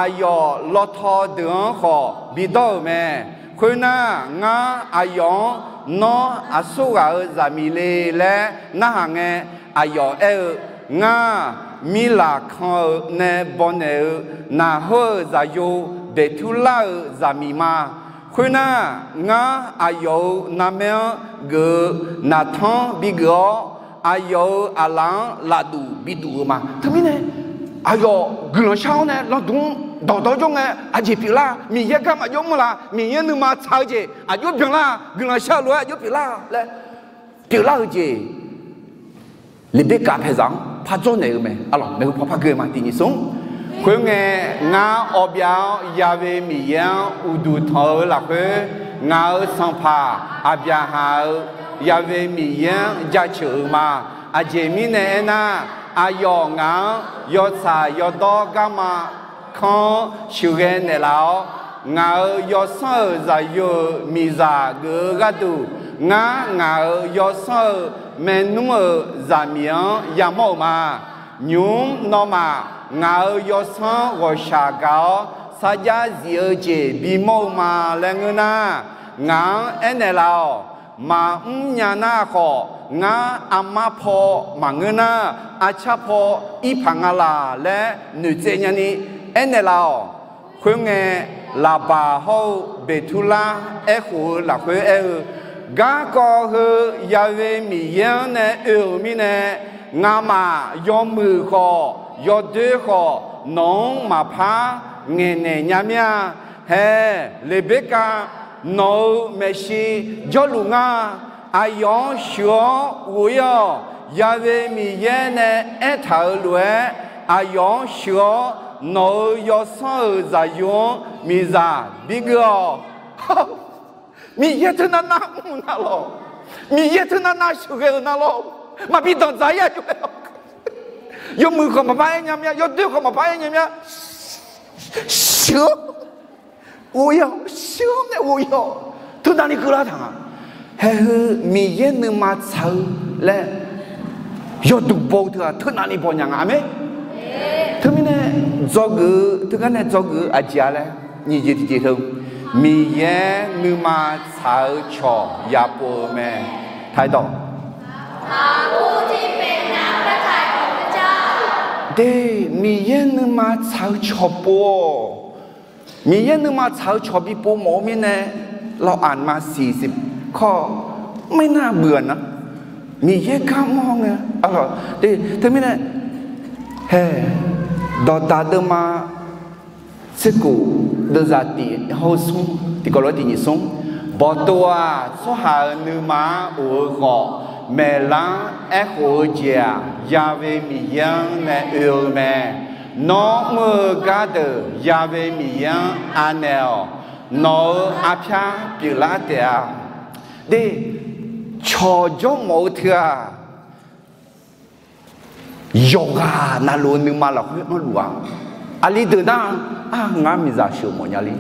aqyawf lawtaw deuq-anr khawf bidawr-euq mae. Khoernar, ngar aqyawf-anr Nawr aqsur ghaq-euq zaqmiq le laer narhaq ngae, aqyawf aer-eu, Ngar, Mirlaqkan-eu nae bawnaeq-eu Naqhor-euq zaqyo Beqturlar-euq zaqmiq ma. Khoernar, ngar aqyawf-euq narmaer-anr geuf-eu naqtanr bigeuf-awr, aqyawf-euq aqlaf-anr lafduf biduf-eu ma. Teumirnae, aqyawf guiqlanq shar-awr nae lanqdmr dawqdawr jawr ngae, aqjeq pyeuflar, Miqyaer gar maqjawr mr la, Miqyaer nuima tsaq-eu jeq aqjox byanlar, guiqlanq shar-eu lof-aer aqjox pyeuflar laer pyeuflar-eu jeq, Leqberkav paeqzaq-anr par dzawrnaeq-eu mae. Arlawq, maeqhu paw par gui-eu ma, tiq nyiq smr. Khoerngae, ngar awbyav-awr Ya'we Miqyaer-anr uqduq tanq-eu lafkhoer, ngaq-euq sanqpaq Aqbyaqhaq-euq Ya'we Miqyaer-anr jaceuq-euq ma. Aqjeq mirnae aernar, aqyawf ngaq-anr yawtsaq yawdawr garma kanr-anr sheuqghae naeqlaf-awr, ngaq-euq yawsanr-euq zaqyo-euq miqzaq geuf-eu gharduq, ngar ngaq-euq yawsanr-euq maernmr-euq zaqmiq-anr yamawr-euq ma. Nymq-mr nawmaf ngaq-euq yawsanr ghawqshaq gaq-awr sarjax zif-eu jeq bimawr-eu ma laer ngeur nar, ngaq-anr aernaeq laf-awq. Maqmr nya nar khawf, ngar armar paw maqngeur nar, arcar paw ir paq nga laq laer noeqtsaev nyani aernaeq laf-awq. Khoerngae, Laqbaq hawr-eu Beqturlar aerkhof-eu lafkhoer aer-eu, Garkawv heu Ya'we Miqyaer-anr nae oe-euq mirnae, ngamaf yawmuiq khawf yawdoer khawf nawq-anr maqpar ngaeqnaeq nya mir-a. Hae, Leqberkav, nawq-euq maeqshi jawrluf ngar. Aqyawf-anr sheuq-awr ghof-ir-awq. Ya'we Miqyaer nae aertaq-euq lof-aer, aqyawf-anr sheuq-awr nawq-euq yawsanr-euq zaqyo-anr miqzaq bigeuf-awq. Miqyaer teunav nav mr-eu nar lawr, Miqyaer teunav nav sheuqghae-euq nar lawr, maqbi danqdzaq-ir-a jov-aer lawr. Yawmuiq khawf maqpar aer nya mir-a, yawdoer khawf maqpar aer nya mir-a. Sheuq-awr ghof-ir-awq, sheuq-awr nae ghof-ir-awq. Teunavni keuvlar taq nga. Haeq heu Miqyaer nuima tsaq-eu laer yawduq baw-eu teu-aq teunavni baw nya nga. Aqmeq. Teumirnae dzawgeuf-eu teugar nae dzawgeuf-eu aqjeq-a laer nyiq jeq tiqjeq teu, Miqyaer nuima tsaq-eu cawq yapov-eu mae. Taq-ir dawq. De, Miqyaer nuima tsaq-eu cawq pov-awq. Miqyaer nuima tsaq-eu cawq bipov mawf-eu mirnae, เราอ่านมา สี่สิบ ข้อ ไม่น่าเบื่อนะ Miqyaer gar mr-awr ngae, teumirnae, hae, dawqdaq deuvma tserkhof deuvzaq tiq hawr-eu smr, tiqkawv lof-aer tiq nyiq smr. Bawqtov-aq, tsawrhaq-euq nuima-anr of-eu khawf, maeqlar-anr aerkhof-eu jeq-aq, Ya'we Miqyaer-anr nae oe-eu mae. Nawr mr-eu gardeuq Ya'we Miqyaer-anr anaeq-awq. Nawq-euq arpyar pyeuflar taef-a. De, cawq jawrmawf-eu teu-aq, yawqghaq navluf-eu nuima lafkhoer anrluf-a. Aqli deuq nar, ar, ngar miqzaq sheuq mawf nya le.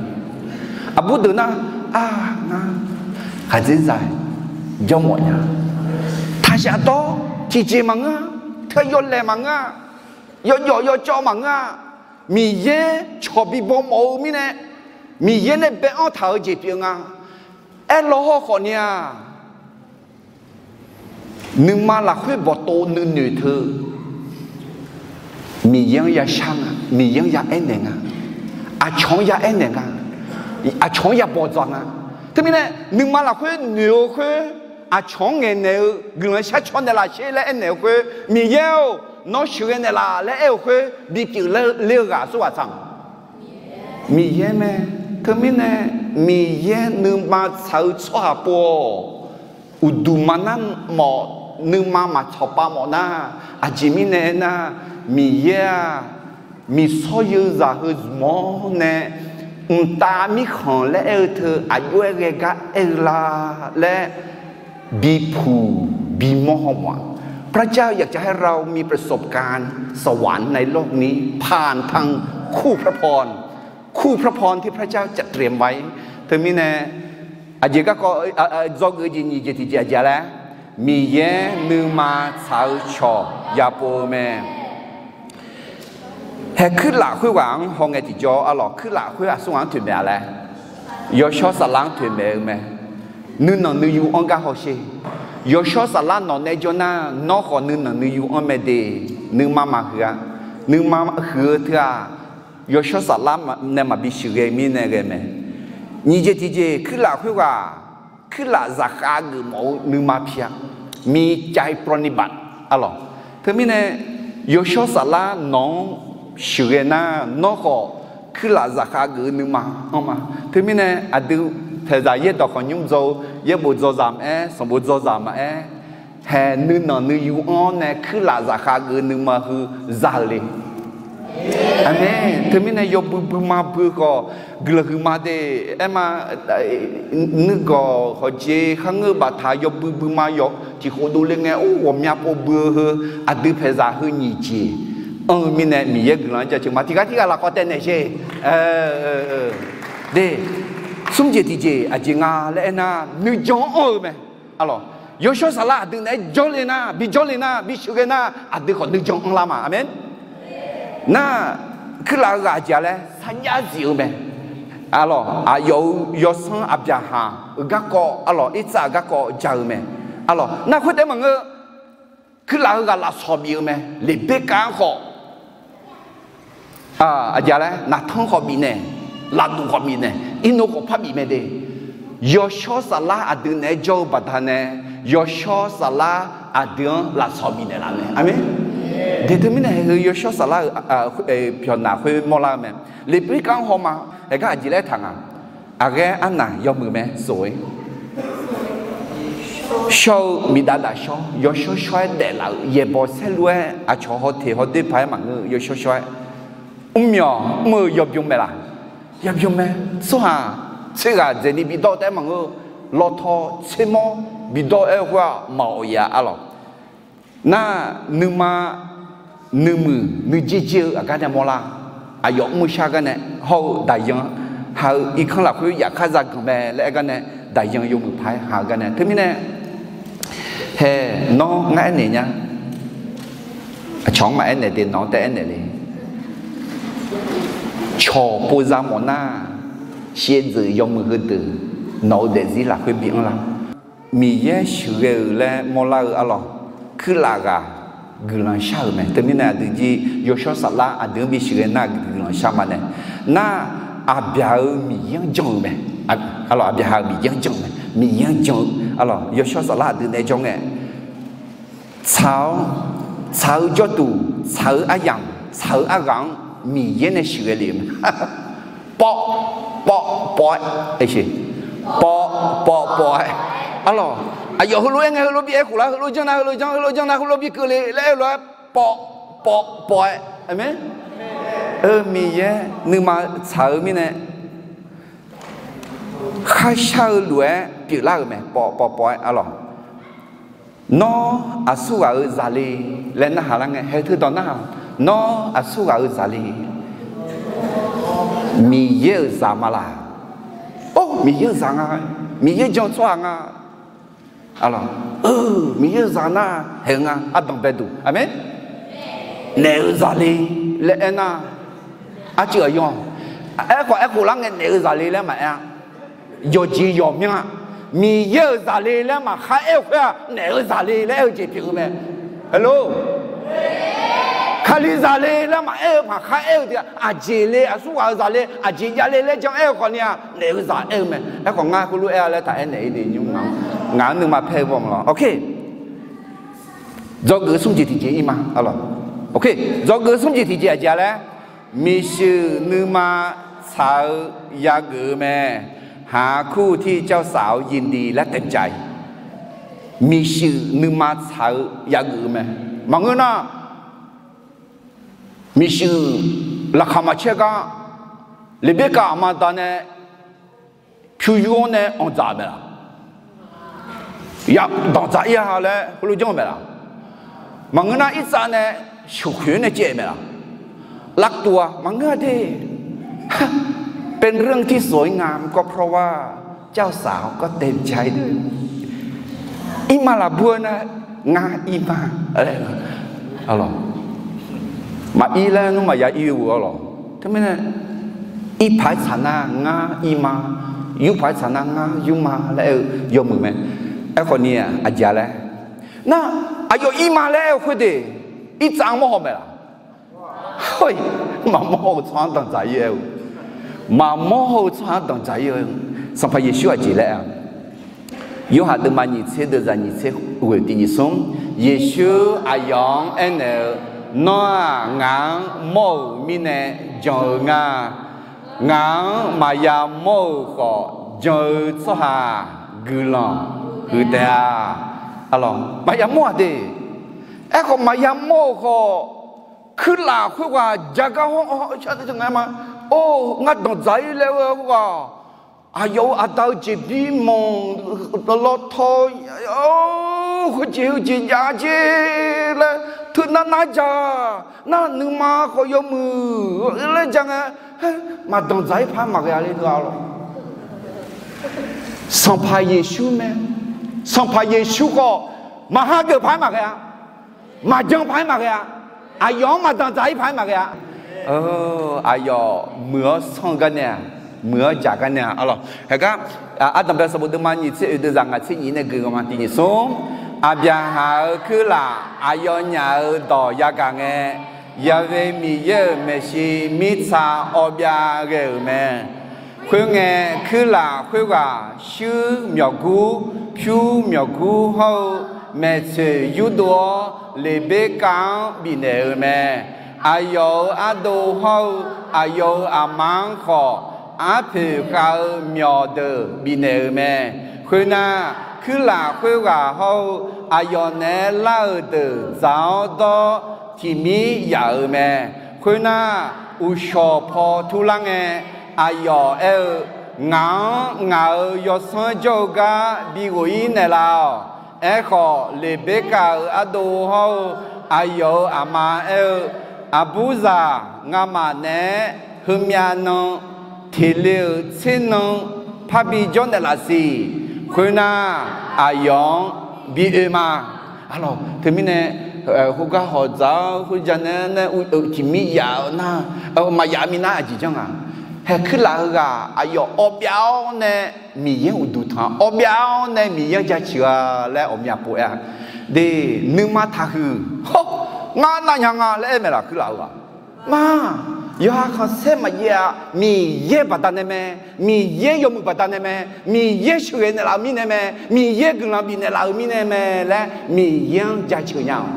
Aqbur deuq nar, ar, ngar khaqdzerzaq jawr mawf nya. Taqshaf dawr tiqjeq maqngeur-a, teu yawlaeq maqngeur-a, yawjawf yawcawv maqngeur-a. Miqyaer cawq bibaw mawf-eu mirnae, Miqyaer nae bae-anr taq-eu jeq pyeuf-eu nga. Aerlaw hawkhawf ni-aq, nuima lafkhoer bawqtov nuinoeq teu, Miqyaer-anr yashar nga, Miqyaer-anr ya aernaeq nga, aqcawq-anr ya aernaeq nga, aqcawq-anr ya bawqdzaq nga. Teumirnae nuima lafkhoer noeq-eu khoer, aqcawq-anr ngaeqnaeq-eu guiqlanq shar caw naeqlaf sher laer aernaeq-eu khoer, Miqyaer-or, nawr sheuqghae naeqlaf laer aer-eu khoer bipyeuf ler-eu ghaq aqsurghaq tsaq-a? Miqyaer mae. Teumirnae Miqyaer nuima tsaq-eu tsawrhaq pov-awq. Uqduq maqnar mawf, nuima maqtsawq pav mawf nar, aqjeq mirnae aernar, Miqyaer-aq, miqsawr yeu zaq heu zmq-awr nae, mqtav mirkhanq laer aer-eu teu aqjox-aer ghae gar aer-eu la laer bipuq bimawr haw mawf-a. พระเจ้าอยากจะให้เรามีประสบการณ์สวรรค์ในโลกนี้ ผ่านทางคู่พระพร คู่พระพรที่พระเจ้าจัดเตรียมไว้ Teumirnae aqjeq garkawv dzawgeuf jeq nyiq jeq tiqjeq aqjeq laer, Miqyaer nuima tsaq-eu cawq yapov-eu mae. Hae kuirlaf khoerghaq-anr hawngae tiqjawr arlawq, kuirlaf khoer aqsurghaq-anr toeqmaeq-a laer, yawshawr saflar-anr toeqmaeq-eu mae. Nuinanq nuiyu anr gar hawsher. Yawshawr saflar nawq nae jawr nar, nawr khawf nuinanq nuiyu anr mae de. Nuima maqhuiq-a. Nuima huiq-eu teu-aq, yawshawr saflar nae maqbi sheuqghae mirnae ghae mae. Nyiq jeq tiqjeq kuirlaf khoerghaq, kuirlaf zaqkhav geufmawf-eu nuima pi-a. Miqcav ปรนนิบัติ arlawq. Teumirnae yawshawr saflar nawq-anr sheuqghae nar, nawr khawf kuirlaf zaqkhav geuf-eu nuima anr ma. Teumirnae aqdui paeqzaq yaerdawq khawqnymr dzaw-eu, yaerbof dzaw zaq maqaer, sanqbof dzaw zaq maqaer, hae nuinanq nuiyu anr-awr nae kuirlaf zaqkhav geuf-eu nuima heu za-eu le. Aqmeq. Teumirnae yawbui buima bui-eu khawf, guiqlanq huiqma de. Aerma, nuigawq hawqjeq kharngeur-eu baftaq yawbui buima yawf tiqkhof dovle ngae, or, ghawqmya pov bui-eu heu, aqdui paeqzaq heu nyiq jeq anr-eu mirnae Miqyaer guiqlanq-anr jaceuq ma. Tiqghaq tirghaq lafkawv taev naeq sher. De, smr jeq tiqjeq aqjeq nga laer aernar, nuijan anr-eu mae. Arlawq, yawshawr saflar aqdui naeq-aer jawrle nar, bi jawrle nar, bi sheuqghae nar, aqdui khawf nuijan anrlar ma. Aqmeq. Nar, kuirlaf-eu ghaq aqjeq laer sarjax zif-eu mae. Arlawq, aqyawf-euq yawsanr Aqbyaqhaq-euq garkawv, arlawq, Irtsav-euq garkawv ja-eu mae. Arlawq, nar khoertaef maqngeur, kuirlaf-eu ghaq lafsawq bif-eu mae. Leqberkav-anr khawf aqjeq laer naqtanr khawf bifnaeq, lafduq khawf bifnaeq, irnov khawf par bif mae de. Yawshawr saflar aqdui naeq-aer jawr-eu baqdanae, yawshawr saflar aqdui-anr lafsawq bifnaeq laf mae. Aqmeq. De teumirnae hae heu yawshawr saflar-euq pyawqnaq khoer mawrlar-eu mae. Leqberkav-anr hawma, haegar aqjeq laer taq nga. Aqghaer arnaq yawmuiq mae sof-ir. Shawr-eu miqdav daf shawr, yawshawr shawr-aer daeflaf-euq yaeqbawq saerlu-aer aqcawq hawteq hawdoer paq-aer maqngeur-eu yawshawr shawr-aer, mrmyawq mr-eu yawbym mae laq? Yawbym mae. Tsawrhaq tser ghaq dzaeqni bidawr taef-aer maqngeur-eu, lawtaw tsermawr bidawr-aer khoer-aq maqawq ya arlawq. Nar, nuima nuimuiq nuijer jer-eu aqgar nae mawrlar. Aqyawf mr-eu shar gar nae hawr-eu daqyan ha-eu irkanr lafkhoer yafkar zaganq mae laer aer gar nae, daqyan yawmuiq paq-aer ha-eu gar nae. Teumirnae hae, nawr ngar aernaeq nya. Aqcawq-anr maqaer naeq de, nawq-anr taef aernaeq le. Cawq pov za mawf nar, shaevdzeuf yawmuiq heudeuq nawq-eu daefzir lafkhoer bi anrlar. Miqyaer sheuqghae-euq laer mawrlar-eu arlawq, kuirlaf ghaq guiqlanq shar-euq mae. Teumirnae aqdui jir yawshawr saflar aqdui-anr bi sheuqghae nar guiqlanq shar ma nae. Nar, Aqbyaq-euq Miqyaer-anr jan-eu mae. Arlawq, Aqbyaq-euq Miqyaer-anr jan-eu mae. Miqyaer-anr jan-eu arlawq, yawshawr saflar aqdui naeq-aer jawr ngae, tsaq-awr, tsaq-eu jawrduq, tsaq-eu aryamq, tsaq-eu arghaq-anr Miqyaer nae sheuqghae lef-eu mae. Pawv, pawv, pawv-aer, pawv, pawv, pawv-aer. Arlawq, aqyawf heulof-aer ngae heulof bi aer khof lar, heulof janr nar heulof janr, heulof janr nar heulof bi keuv le laer aer-eu lof-aer, pawv, pawv, pawv-aer. Aqmeq. Miqyaer nuima tsaq-eu mirnae, kharshar-eu lof-aer pyeuflar-euq mae, pawv, pawv, pawv-aer arlawq. Nawr aqsur ghaq-euq zaqle laer narhaq lar ngae, hae teu dawq narhaq, nawr aqsur ghaq-euq zaqle. Miqyaer-euq zaq ma laq? Or, Miqyaer-euq zaq nga. Miqyaer jan-eu tsawrhaq nga. Aqlawq, Miqyaer-euq zaq nar haeq-eu nga. Ardanq baeduq. Aqmeq. Naef-eu zaqle laer aernar, arcuiv aqyawf, aerkhawf aerkhof lar ngae naef-eu zaqle laer maqaer-a. Yawqjeq yawqmyanr-a, Miqyaer-euq zaqle laer maqkhar aer-eu khoer-aq, naef-eu zaqle laer aer-eu jeq pyeuf-eu mae. Hello. Kali zaqle laer maqaer-eu maqkhar aer-eu jeq, aqjeq le, aqsur ghaq-eu zaqle, aqjeq javle laer jan aer-eu khawfni-aq, naef-eu zaq aer-eu mae. Aerkhawf ngar khoerlof aer-a laer taq aernaeq-ir de nymr ngaq-anr, ngaq-anr nuima paer-eu baw maqlawr. Ok. Dzawgeuf smr jeq tiqjeq ir ma. Ok. Dzawgeuf smr jeq tiqjeq aqjeq-a laer, miqshuif nuima tsaq-eu yageuf-eu mae. หาคู่ที่เจ้าสาวยินดีและเต็มใจ. Miqshuif nuima tsaq-eu yageuf-eu mae. Maqngeur nar, miqshuif laqkhaq maqcaer gar, Leqberkav aqma da nae pyur yur-awr nae anqdzaq-eu mae laq? Ya danqdzaq ir-a laer heulof janr-eu mae laq? Maqngeur nar, irtsav nae sheuqkhoeq-aer nae caev-eu mae laq? Lavtuv-a maqngeur-a de. เป็นเรื่องที่สวยงามก็เพราะว่าเจ้าสาวก็เต็มใจ Irma lafbur-eu nar, ngar irma, maqir laer nmr maqya ir-eu-a lawq. Teumirnae, irpaq-aer tsaq nar ngar irma, yurpaq-aer tsaq nar ngar yurma laer aer-eu yawmuiq mae. Aerkhawfni aqjeq-a laer nar, aqyawf irma laer aer-eu khoer de, irtsav-anr mawrhaw mae laq? Maqmawr-eu tsawrhaq-anr danqdzaq ir-eu, maqmawr-eu tsawrhaq-anr danqdzaq ir-eu. Sanqpaq Yeqsur aqjeq laer-a, Yorhaq deuvma nyiq tser deuvzaq nyiq tser ghoeq tiq nyiq smr, Yeqsur aqyawf-anr aernaeq-eu, Nawr-aq ngaq-anr mawr-euq mirnae jan-eu nga. Ngaq-anr maqya mawr-euq khawf jan-eu tsawrhaq guiqlanq huiq taef-a. Maqya mawr-aq de. Aerkhawf maqya mawr-euq khawf, kuirlaf khoerghaq jagar hawr-awr, Or, ngar danqdzaq ir laer-eu khoerghaq, aqyawf-euq aqda-eu jeqbir manq lawtaw, khoerjeq heujeq jav jer laer teunav nav dzaq nar, nuima khawf yawmuiq laer ja ngae, maqdanqdzaq ir paq-aer maqghae-a le-a lawq. Sanqpaq Yeqsur mae. Sanqpaq Yeqsur khawf, maqhageuf paq-aer maqghae-a, maqjan paq-aer maqghae-a, aqyawf-anr maqdanqdzaq ir paq-aer maqghae-a. Aqyawf muiq-awr sanr-eu gar nae-aq, muiq-awr dzaq gar nae-aq, arlawq. Haegar, Ardanqbae sanqbof deuvma nyiq tser oeq deuvzaq ngaq tser nyiq nae gui-eu ma tiq nyiq smr. Aqbyaqhaq-euq kuirlaf aqyawfnyaf-euq dawq yagaq ngae, Yahweh Miqyaer-euq maeqshi mirtsa awbyav ghae-euq mae. Khoerngae, kuirlaf khoerghaq shuir myawqgur, pyur myawqgur hawr-eu maeqtsoeq yurdov-awr, Leqberkav-anr bifnaeq-euq mae. Aqyawf-euq ardov hawr-eu aqyawf-euq aqma-anr khawf, arpoeq khav-eu myawqdeuq bifnaeq-euq mae. Khoernar, kuirlaf khoerghaq hawr-eu aqyawf naeq-aer lar-euq deuq dzaq-awr dawr tiqmir yaf-euq mae. Khoernar, uqshawq paw turlar ngae, aqyawf aer-eu, Ngaq-anr ngaq-euq yawsanr jawr-eu gar bi ghof-ir naeqlaf-awq. Aerkhawf, Leqberkav-euq ardov hawr-eu aqyawf-euq aqma aer-eu, Aqburzaq, ngamaf naeq-aer heumyav nan teqle-euq tser nan parbi jawr naeqlaf siq. Khoernar, aqyawf-anr bi oe ma. Arlawq, teumirnae, khoergar hawq dzaq-awr khoerja nae nae tiqmir yaf-eu nar, maqyaf minav aqjeq janr nga. Haeq kuirlaf heughaq aqyawf awbyav-awr nae Miqyaer-anr uqduq tanq, awbyav-awr nae Miqyaer-anr jaceuq-a laer ghawqmya pov-aer-a. De, nuima taqhuiq, hawr, ngar navnya nga laer aer maeqlaf kuirlaf heughaq. Ma, yawqha khanqsaer maqjav-a, Miqyaer baqdanae mae, Miqyaer yawmuiq baqdanae mae, Miqyaer sheuqghae naeqlaf-eu mirnae mae, Miqyaer guiqlanq bifnaeq laf-euq mirnae mae laer Miqyaer-anr jaceuq nya-awq.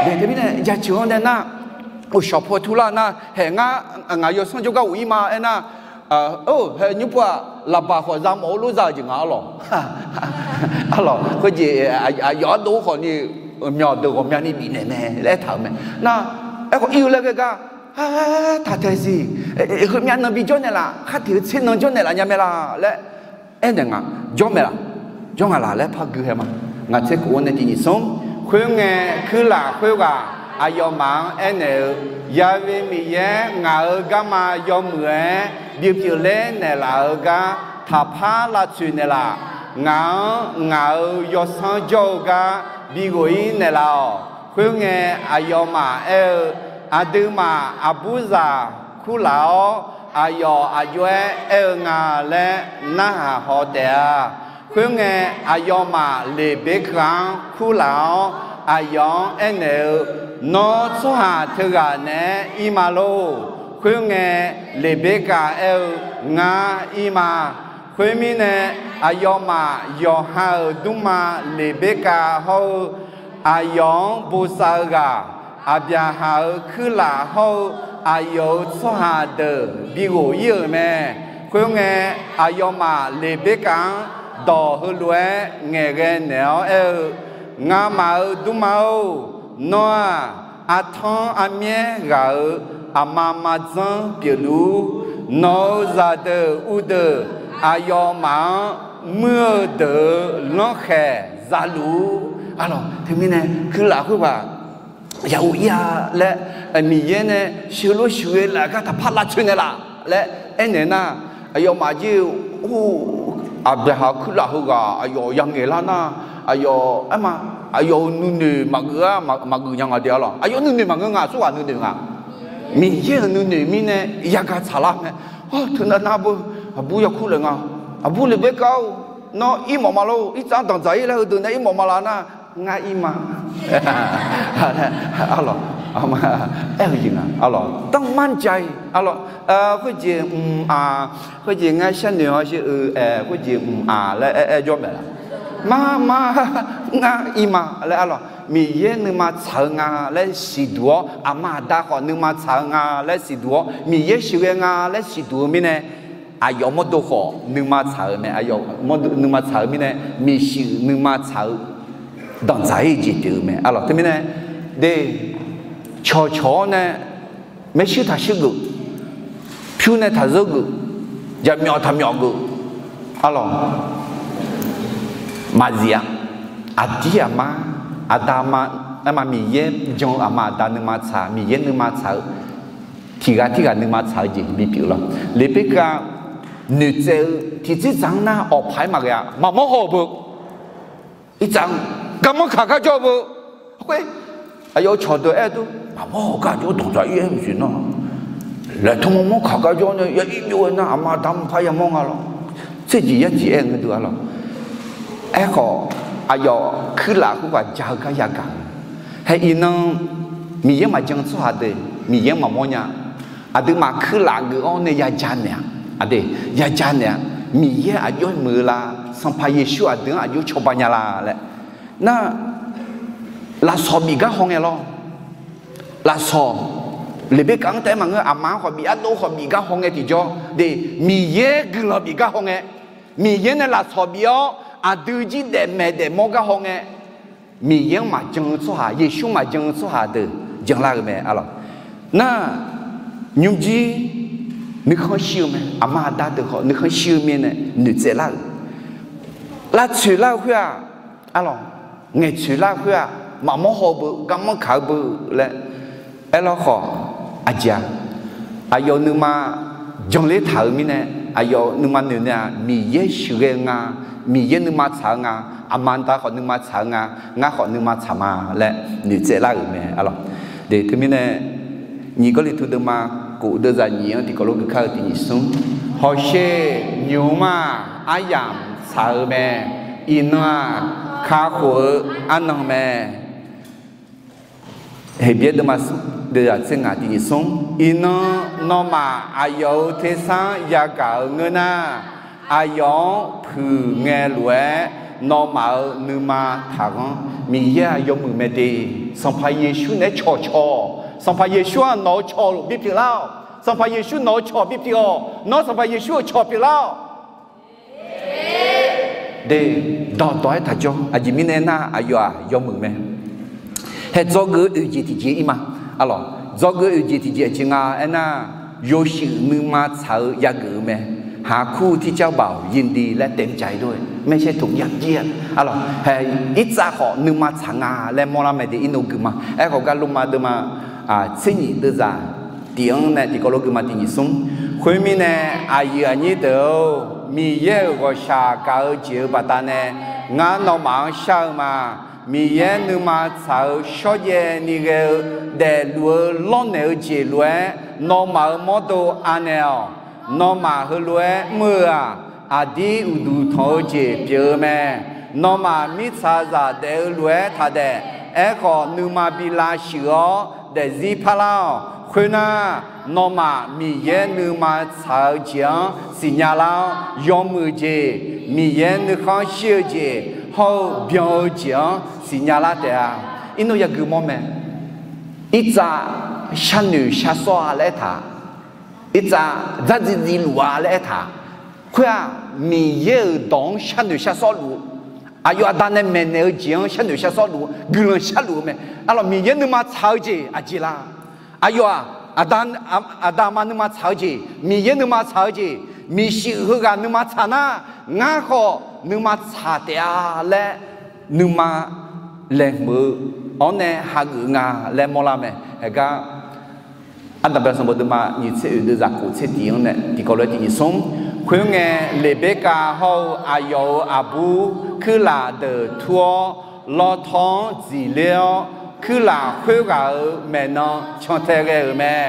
Teumirnae jaceuq-anr nae nar, uqshawq paw turlar nar, haeq ngar ngaq yawsanr jawrgar ghof-ir ma aernar, haeq nymr pov-aq, laqbaq khawf za mawf-eu lof za-euq jeq nga arlawq. Arlawq, khoerjeq aqyawf ardov khawfni myawqdeuq ghawqmyani bifnaeq mae laer aertaq-euq mae. Nar, aerkhawf ir-eu laer ghae gar, taq taeq siq, heumyav nan bi jawr naeqlaf, khar tiq-eu tser nan jawr naeqlaf nya mae laq laer aernaeq nga. Jawr mae laq, jawr nga laq laer par gui hae ma. Ngaq tser kov-awr nae tiq nyiq smr. Khoerngae, kuirlaf khoerghaq Aqyawfmaf-anr aernaeq-eu, Ya've Miqyaer ngaq-euq garma yawmuiq-aer bipyeuf ler naeqlaf-eu gar taqpar lavtsoeq naeqlaf. Ngaq-anr ngaq-euq yawsanr jawr-eu gar bighof-ir naeqlaf-awq. Khoerngae, aqyawfmaf aer-eu, Aqduimaf aqburzaq kurlaf-awr, aqyawf aqjox-aer aer-eu nga laer narhaq haw taef-a. Khoerngae, aqyawfmaf Leqberkaq-anr kurlaf-awr, aqyawf-anr aernaeq-eu, Nawr tsawrhaq teughaq naeq-aer ir ma lor. Khoerngae, Leqberkaq aer-eu, Ngar ir ma. Khoermirnae, aqyawfmaf yawqha-euq dmrma Leqberkaq hawr-eu, aqyawf-anr bosav-eu ghaq, Aqbyaqhaq-euq kuirlaf hawr-eu, aqyawf-euq tsawrhaq deuq bighof-ir-euq mae. Khoerngae, aqyawfmaf Leqberkaq-anr dawq heulof-aer ngaeqghae naeq-awr aer-eu, Ngamaf-euq dmrma-or, nawr-aq, artanr armyaer ghaq-euq aqma maqdzanr pyeufluf-ur. Nawq-euq zaqdeuq uvdeuq aqyawfmaf-anr muir-eu deuq-euq lanrkhaeq zaluf-ur. Arlawq, teumirnae kuirlaf khoerghaq ya'uv ir-a laer, Miqyaer nae sheuqlof sheuqghae laf gar taqpar lavtsoeq naeqlaf laer aernaeq nar, aqyawfmaf jir-eu, or, Aqbyaqhaq kuirlaf heughaq aqyawf yangaeq lar nar, aqyawf aer ma, aqyawf-euq nuinoeq maqgeuf-ar, maqgeuf nya nga de arlawq. Aqyawf nuinoeq maqngeur nga, aqsurghaq nuinoeq nga. Miqyaer-euq nuinoeq mirnae yagaq tsaqlar mae. Or, teunav nar beu, aqbur yakur laeq nga. Aqbur Leqberkaq-or, nawr ir mawf ma lor. Irtsav danqdzaq-ir laer heudeuq nae ir mawf ma laf nar, ngar ir ma. Arlawq, aer-eu jeq nga arlawq. ต้องมั่นใจ arlawq. Khoerjeq mq-aq, khoerjeq ngar sharnoeq hawsher-eu, khoerjeq mq-aq laer aer aer jawr maeq laf. Mar mar, ngar ir ma laer arlawq. Miqyaer nuima tsaq-eu nga laer siqduq-awr, aqma aqda khawf nuima tsaq-eu nga laer siqduq-awr, Miqyaer sheuqghae nga laer siqduq-eu mirnae, aqyawf mawrdo khawf nuima tsaq-eu mae. Aqyawf mawrdo nuima tsaq-eu mirnae, miqshuif nuima tsaq-eu danqdzaq-ir jeq pyeuf-eu mae arlawq. Teumirnae, de, cawqcawq-awr nae maershuir taqshuir geuf, pyur nae taqzeur geuf, jaqmyawf taqmyawf geuf arlawq. Maqzif-a. Aqdir aqma, aqda ma, aerma Miqyaer jan-eu aqma aqda nuima tsaq, Miqyaer nuima tsaq-eu, tiqghaq tirghaq nuima tsaq-eu jeq bipyeuf lawr. Leqberkaq noeqtsaev-eu tiqtser dzaq-anr nar awqpaq-aer maqghae-a. Maqmawr haw-eu beu, irtsav-anr garmanr kaq gar jawr-eu beu. Khoer, aqyawf-euq cawqdeuq aer-eu dur, maqmawr haw gar jawr danqdzaq-ir-aer maqsiq nar, laeqtmq mawr kaq gar jawr nae ya ir byov-aer nar, aqma aqda maqpar yamawr nga lawr. Tserjeq yarjeq aer-eu ngae deuq-a lawr. Aerkhawf, aqyawf kuirlaf khoerghaq ja-eu gar yagaq-eu. Hae iqnan, Miqyaer maqjan-eu tsawrhaq deuq Miqyaer-anr maqmawr nya. Aqduimaf kuirlaf geuf-awr nae yaja naeq-a. Aqdui, yaja naeq-a. Miqyaer aqjox muiq-eu la, Sanqpaq Yeqsur aqdui-anr aqjox cawba nya la laer. Nar, lafsawq bif gar haw ngae lawr. Lafsawq, Leqberkaq-anr taef-aer maqngeur, aqma-anr khawf bif, ardov khawf bif gar haw ngae tiqjawr de, Miqyaer guiqlanq bif gar haw ngae, Miqyaer nae lafsawq bif-awr aqdui jir daef maeq daef mawr gar haw ngae, Miqyaer-anr maqjan-eu tsawrhaq, Yeqsur maqjan-eu tsawrhaq deuq janlar-eu mae arlawq. Nar, nymrjir nuikhanr shir-eu mae, aqma aqda deuq khawf nuikhanr shir-eu mirnae noeqtsaev lar-euq, lavtsoeq lar-eu khoer-aq, arlawq, ngaeqtsoeq lar-eu khoer-aq, maqmawr haw-eu beu, garmanr kaq-eu beu laer aerlawr khawf, aqjeq-aq, aqyawf nuima janler taq-euq mirnae, aqyawf nuima noeq nae-aq, Miqyaer sheuqghae-eu nga, Miqyaer nuima tsaq-eu nga, aqma aqda khawf nuima tsaq-eu nga, ngar khawf nuima tsaq ma laer noeqtsaev lar-euq mae arlawq. De, teumirnae, nyiq Gawrliqtu deuvma kof deuvzaq nyiq-anr tiqkawv lof gui kar-eu tiq nyiq smr, hawsher nymq-mr-aq, aryamq tsaq-eu mae. Iqnan-aq, kakhof-eu arnan mae. Heqbyaer deuvma smr deuvzaq tser ngaq tiq nyiq smr, iqnan nawmaf aqyawf-euq tersar-anr yagaq-eu ngeur nar, aqyawf-anr puiq ngae lof-aer nawmaf-euq nuima taqghanr. Miqyaer-aq yawmuiq mae de. Sanqpaq Yeqsur naeq-aer cawqcawq-awq. Sanqpaq Yeqsur-aq nawq-euq cawq bipyeuf lar-awq. Sanqpaq Yeqsur nawq-euq cawq bipyeuf-awq. Nawr Sanqpaq Yeqsur-euq cawq pyeuflar-awq. De, dawqdawq-aer taqjawr. Aqjeq mirnae aernar, aqyawf-aq yawmuiq mae. Hae dzawgeuf-eu oeq jeq tiqjeq ir ma. Arlawq, dzawgeuf-eu oeq jeq tiqjeq aqjeq nga aernar, yawshuif nuima tsaq-eu yageuf-eu mae. หากคู่ที่เจ้าบ่าวยินดีและเต็มใจด้วย Maershaer taq yajir-a. Arlawq, hae, irtsav khawf nuima tsaq nga laer mawrlar mae de, irnov guiqma. Aerkhawf gar Lormav deuvma tser nyiq deuvzaq tiq-anr nae tiqkawv lof guiqma tiq nyiq smr. Khoermirnae, aqyuif aqnyir deuq-or, Miqyaer-euq ghawqshaq gaq-eu jeq-euq baqdanae ngar nawmaf-anr shar-eu ma. Miqyaer nuima tsaq-eu shawrjaev ni ghae-eu daefluf-eu lawrnaeq-eu jeq lof-aer nawmaf-euq mawrdo anaeq-awq. Nawmaf heulof-aer mr-eu-aq, aqdir uqduq tanq-eu jeq pyeuf-eu mae. Nawmaf mirtsaqzaq daef-eu lof-aer taqdaef. Aerkhawf, nuima bi lavshuif-awr daefzir parlar-awq. Khoernar, nawmaf Miqyaer nuima tsaq-eu jeq-anr siqnya lar-awr, yawmuiq jeq, Miqyaer nuikhanr shir-eu jeq hawr-eu byan-eu jeq-anr siqnya lar taef-a. Irnov yagui mawr mae. Irtsav sharnoeq shar sawr-a laer aertaq, irtsav dzardziv dziv luf-a laer aertaq, khoer-aq, Miqyaer-euq dawq-anr sharnoeq shar sawr luf-eu, aqyawf aqda nae maeqnaeq-eu jeq-anr sharnoeq shar sawr luf-eu, guiqlanq sharluf-eu mae. Arlawq, Miqyaer nuima tsaq-eu jeq aqjeq la? Aqyawf-aq, aqda, aqda aqma nuima tsaq-eu jeq, Miqyaer nuima tsaq-eu jeq, miqshuif heughaq nuima tsaq nar, ngar khawf nuima tsaq taef-a laer, nuima laeqhmq-eu awr nae hageuf nga laer mawrlar mae. Haegar Aqdaq bae sanqbof deuvma nyiq tser oeq deuvzaq kof tser tiq-anr nae tiqkawv lof-aer tiq nyiq smr. Khoerngae, Leqberkav hawr-eu aqyawf-euq aqbur kuirlaf deuq tur-awr, lawtawr-anr dziqler-awr, kuirlaf khoerghaq-euq maeqnan cantae ghae-euq mae.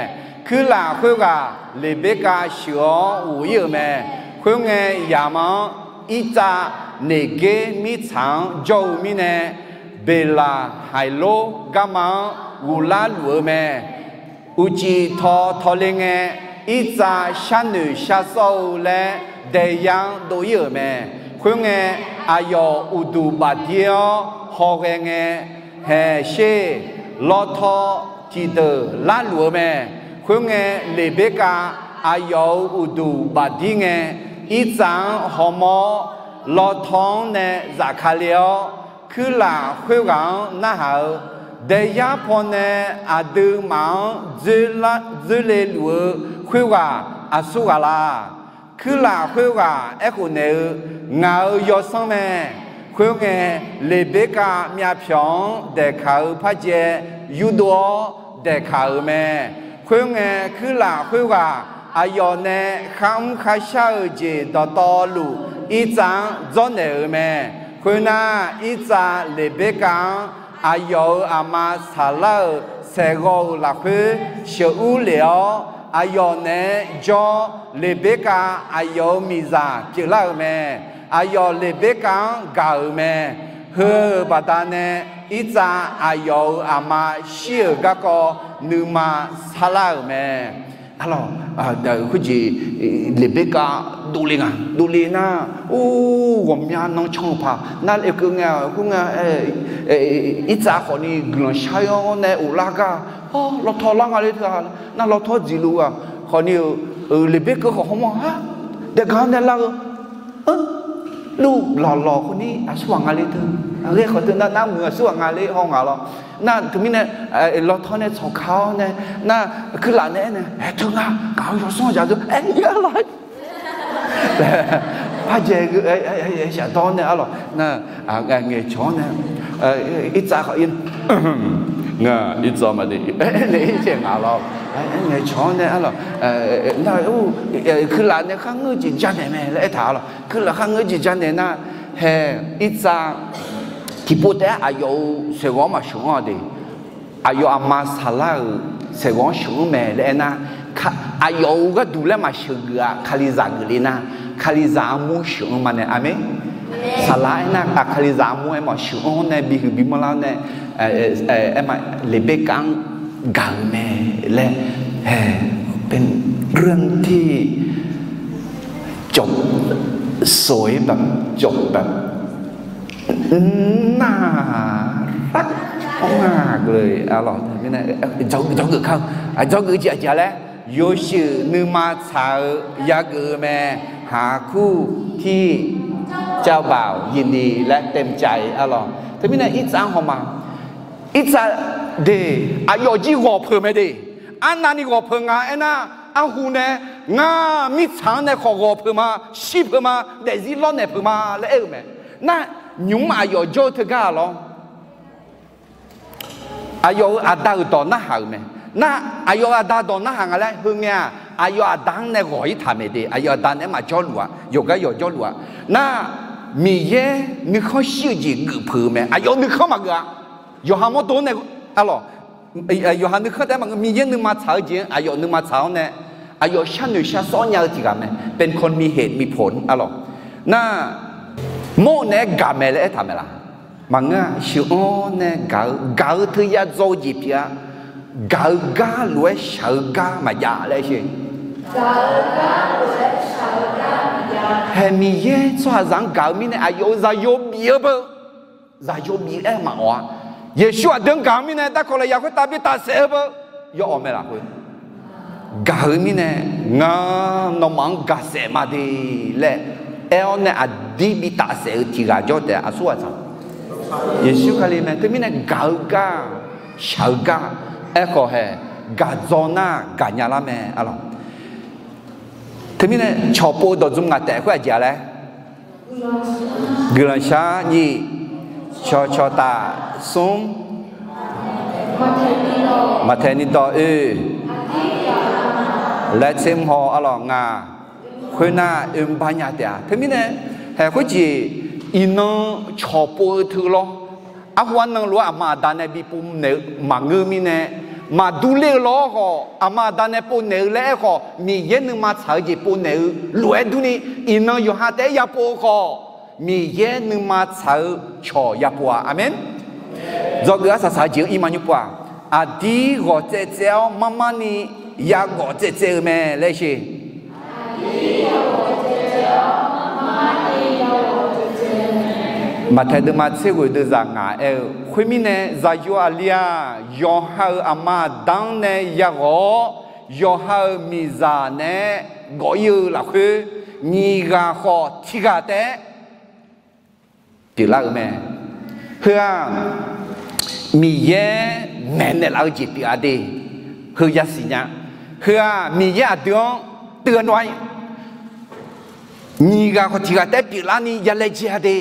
Kuirlaf khoerghaq Leqberkav sheuq-awr ghof-ir-euq mae. Khoerngae, yaqma-anr Irtsav Neqger mirtsaq-anr jawr-eu mirnae, Beqlaq Haiqlor garma-anr ghoflar luf-eu mae. Uqcif taw tawle ngae, Irtsav sharnoeq shar sawr-eu laer daeyar-anr dov-ir-euq mae. Khoerngae, aqyawf uqduq bafdir-awr hawghae ngae, haeq sher, lawtaw tiqdeuq larluf-eu mae. Khoerngae, Leqberkav aqyawf-euq uqduq bafdir ngae, Irtsav-anr hawmawr-awr, lawtaw-anr nae zafkale-awr, kuirlaf khoerghaq-anr narhaq-eu, daeyar pawnae aqduimaf-anr dzoerle luf-eu khoerghaq aqsurghaq la? Kuirlaf khoerghaq aerkhof naeq-eu, ngaq-euq yawsanr mae. Khoerngae, Leqberkav myavpyawq-anr daeqkaq-eu parjae yurdov-awr daeqkaq-euq mae. Khoerngae, kuirlaf khoerghaq aqyawf nae kharmr kharshar-euq jeq dawqtawvluf, Irtsav-anr dzawrnaeq-euq mae. Khoernar, Irtsav Leqberkav-anr aqyawf-euq aqma Saqlar-euq saeqghawv-euq lafkhoer sheuqur lef-awr, aqyawf naeq-aer jawr, Leqberkav aqyawf-euq miqzaq pyeuflar-euq mae. Aqyawf Leqberkav-anr gaq-euq mae. Heu-euq baqdanae, Irtsav aqyawf-euq aqma shir-euq garkawv nuima sarlar-euq mae. Arlawq, khoerjeq Leqberkav dovle nga, dovle nar, or, ghawqmya nan can-eu paq nar, keuv ngae, khoerngae, Irtsav khawfni guiqlanq shar-awr nae of lar gar, lawtaw lar nga le teu-a, nar lawtaw dziqluf-aq khawfni-eu, Leqberkav khawf hawmawr-a, daeqgaq-anr nae lar-eu, luf lawqlawq khawfni aqsurghaq nga le teu, ghae khawf teu nar, nar muiq aqsurghaq nga le haw ngaq lawr. Nar teumirnae, lawtaw nae tsawqka-awr nae, nar kuirlaf nae aernae, haeq teu nga, ngaq-euq yawsanr-eu zaq deu aer-a la. Parjae-eu shafdawr nae arlawq, nar ngaeqcawq-anr nae, Irtsav khawf, ngar Irtsav maqde, nae Irtsav ngaq lawr, ngaeqcawq-anr nae arlawq, nar, kuirlaf nae kharngeur jeq janaeq mae laer aertaq arlawq. Kuirlaf kharngeur jeq janaeq nar, hae, Irtsav tiqpov taef-aer aqyawf-euq saeqghawv-anr maqsheuq-anr-a de. Aqyawf aqma Saqlar-euq saeqghawv-anr sheuq-anr mae laer aernar, aqyawf-euq gharduq laer maqsheuq geuf-aq, Kalizaq geuf le nar, Kalizaq armur sheuq-anr ma nae. Aqmeq. Saqlar aernar, Kalizaq armur aer mawf sheuq-anr nae bihuiq bimanr lar-awr nae, aer ma, Leqberkav-anr gaq-euq mae laer, เป็นเรื่องที่ จบสวยแบบ จบแบบ น่ารักมากเลย arlawq. Dzawgeuf kar-eu, dzawgeuf jeq aqjeq laer, yawshuif nuima tsaq-eu yageuf-eu mae, หาคู่ที่เจ้าบ่าวยินดี และเต็มใจ arlawq. Teumirnae Irtsav-anr hawma, Irtsav de, aqyawf jir ghawqpeuq mae de. Arnavni ghawqpeuq nga aernar, Arhu nae, ngar mirtsaq-anr nae khawf ghawq peuq ma, shir peuq ma, daefzir lawrnaeq peuq ma laer aer-eu mae. Nar, nymq-mr aqyawf jawr-eu teugar lawr. Aqyawf-euq aqda-euq dawq narhaq-euq mae. Nar, aqyawf-euq aqda dawq narhaq nga laer heu ngae-aq, aqyawf aqda-anr nae ghawq-ir taq mae de. Aqyawf aqda naeq-aer maqjawrluf-a, yawqgar yawqjawrluf-a. Nar, Miqyaer nuikhanr shir-eu jeq geuf peuq-eu mae. Aqyawf nuikhanr maqgeuf-a. Yawqha mawrdo-anr nae, arlawq, yawqha nuikhanr taef-aer maqngeur, Miqyaer nuima tsaq-eu jeq-anr aqyawf nuima tsaq-awr nae, aqyawf sharnoeq sharsawr nya-eu tiq ghaq mae. เป็นคนมีเหตุมีผล arlawq. Nar, mawr-eu naeq-aer gaq mae laer aertaq mae laq? Maqngeur-a. Sheuq-anr nae gaq-eu, gaq-eu teuya dzaw-eu jeq pyeuf-a. Gaq-eu gar lof-aer shaq-eu gar maqjav laer sher. Hae Miqyaer tsawrhaqzaq-anr gaq-eu mirnae aqyawf-euq zaqyo bif-eu beu, zaqyo bif-aer maqawq-a. Yeqsur aqdui-anr gaq-eu mirnae darkawq lafyaq khoertav bi tafsaef-eu beu, yawawq mae lafkhoer. Gaq-eu mirnae, ngar nawmaf-anr gaqsaef ma de laer aer-awr nae aqdir bi tafsaef-eu tiq ghaq jawr taef-a. Aqsur ghaq tsaq, Yeqsur Kali mae. Teumirnae gaq-eu gar, shaq-eu gar, aerkhawf hae, gaq dzaw nar gaqnya lar mae, arlawq. Teumirnae cawq pov-eu dawqdzmr ngaq taef khoer aqjeq-a laer, guiqlanq shar nyiq, cawqcawq taf smr, maqtaeq ni dawq oe, laer tser mr haw, arlawq, ngaq, khoernar oe mr bar nya taef-a. Teumirnae, hae khoerjeq iqnan cawq pov-eu teu lawr. Arhu arnan lof-aer aqma aqda nae bi pov naeq-eu maqngeur mirnae, maqdur ler-eu lawr khawf, aqma aqda nae pov naeq-eu laer aerkhawf, Miqyaer nuima tsaq-eu jeq pov naeq-eu lof-aer durni, iqnan yawqha taef-aer ya pov-eu khawf, Miqyaer nuima tsaq-eu cawq ya pov-a. Aqmeq. Dzawgeuf arsaq saq-eu jeq-anr ir ma nymr pov-aq, aqdir ghawq tsaev tsaev-awr marmar ni ya ghawq tsaev tsaev-eu mae laer sher. Maqtaeq deuvma tser ghoeq deuvzaq ngaq aer-eu khoermirnae, zaqyo aqli-aq, yawqha-euq aqma aqda-anr nae ya ghawq-awr, yawqha-euq miqzaq naeq-aer gawf ir-eu lafkhoer, nyiq ghaq khawf tiq ghaq taef-aer pyeuflar-eu mae. Heu-aq, Miqyaer maeqnaeq laf-eu jeq pyeuf-a de. Heu yasiq nya. Heu-aq, Miqyaer aqdui-anr teugar nawr-aer nyiq ghaq khawf tiq ghaq taef-aer pyeuflarni ya laejae-a de.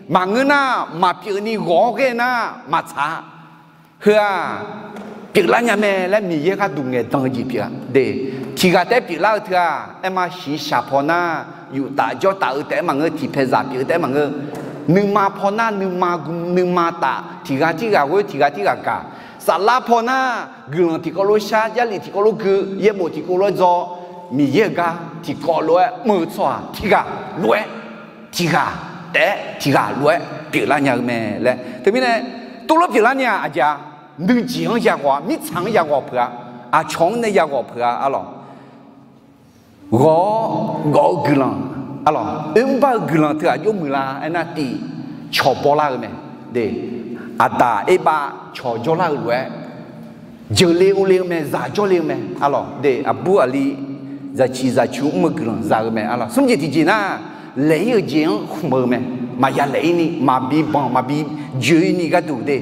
Maqngeur nar, maqpyeuf ni ghawq-awr ghae nar maqtsaq-a. Heu-aq, pyeuflar nya mae laer Miqyaer gharduq ngaeqdan-eu jeq pyeuf-a de. Tiq ghaq taef-aer pyeuflar-eu teu-aq, aer ma shiqshaq paw nar, yuf taf jawr taf-eu taef-aer maqngeur, tiqpaeq zaq pyeuf-eu taef-aer maqngeur. Nuima paw nar nuima gu nuima taf, tiq ghaq tirghaq ghoer tiq ghaq tirghaq gaq. Saflar paw nar, guiqlanq tiqkawv lof shar, jarlif tiqkawv lof gui, yaerbof tiqkawv lof-aer dzaw, Miqyaer-euq gar tiqkawv lof-aer mr-eu tsawrhaq tiq ghaq lof-aer tiq ghaq taef-aer tiq ghaq lof-aer pyeuflar nya-eu mae laer. Teumirnae, tuvlof pyeuflarni-aq aqjeq-a, nuijeq-anr ya ghawq-a, mirtsaq-anr ya ghawq peuq-a, aqcawq-anr nae ya ghawq peuq-a, arlawq. Ghawq-awr gawf-eu guiqlanq, arlawq, oermr bar-eu guiqlanq teu-aq jawr muiqlar aernar, tiq, cawq bawlar-eu mae. De, aqdaq erbav cawq jawrlar-eu lof-aer, jeuqle ovle-eu mae, zaq jawrle-eu mae, arlawq. De, aqbur aqli zaqciq zaqcu mr-eu guiqlanq za-eu mae, arlawq. Smr jeq tiqjeq nar, laeq-ir-euq jeq-anr khmq-eu mae. Maqya laeq-ir ni, maqbi banq maqbi joe-ir ni gharduq de.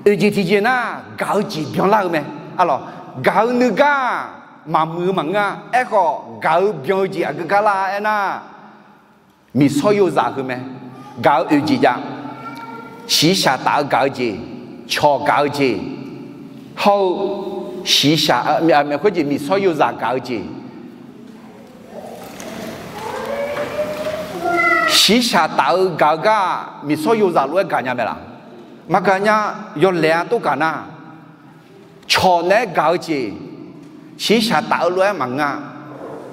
Oeq jeq tiqjeq nar, gaq-eu jeq byanlar-eu mae, arlawq. Gaq-eu nuigar maqmuiq-eu maqngeur-a. Aerkhawf, gaq-eu byan-eu jeq aqgeu gar lar aernar, miqsawr yozaq heu mae. Gaq-eu oeq jeq jav, shiqshaq taf-eu gaq-eu jeq, cawq gaq-eu jeq, hawr-eu shiqshaq, aqmyaq khoerjeq miqsawr yozaq gaq-eu jeq. Shiqshaq taf-eu gaq-eu gar-aq, miqsawr yozaq lof-aer gaq nya mae laq? Maqgaq nya. Yawlaeq-a tov gaq nar, cawq naeq-aer gaq-eu jeq, shiqshaq taf-eu lof-aer maqngeur-a.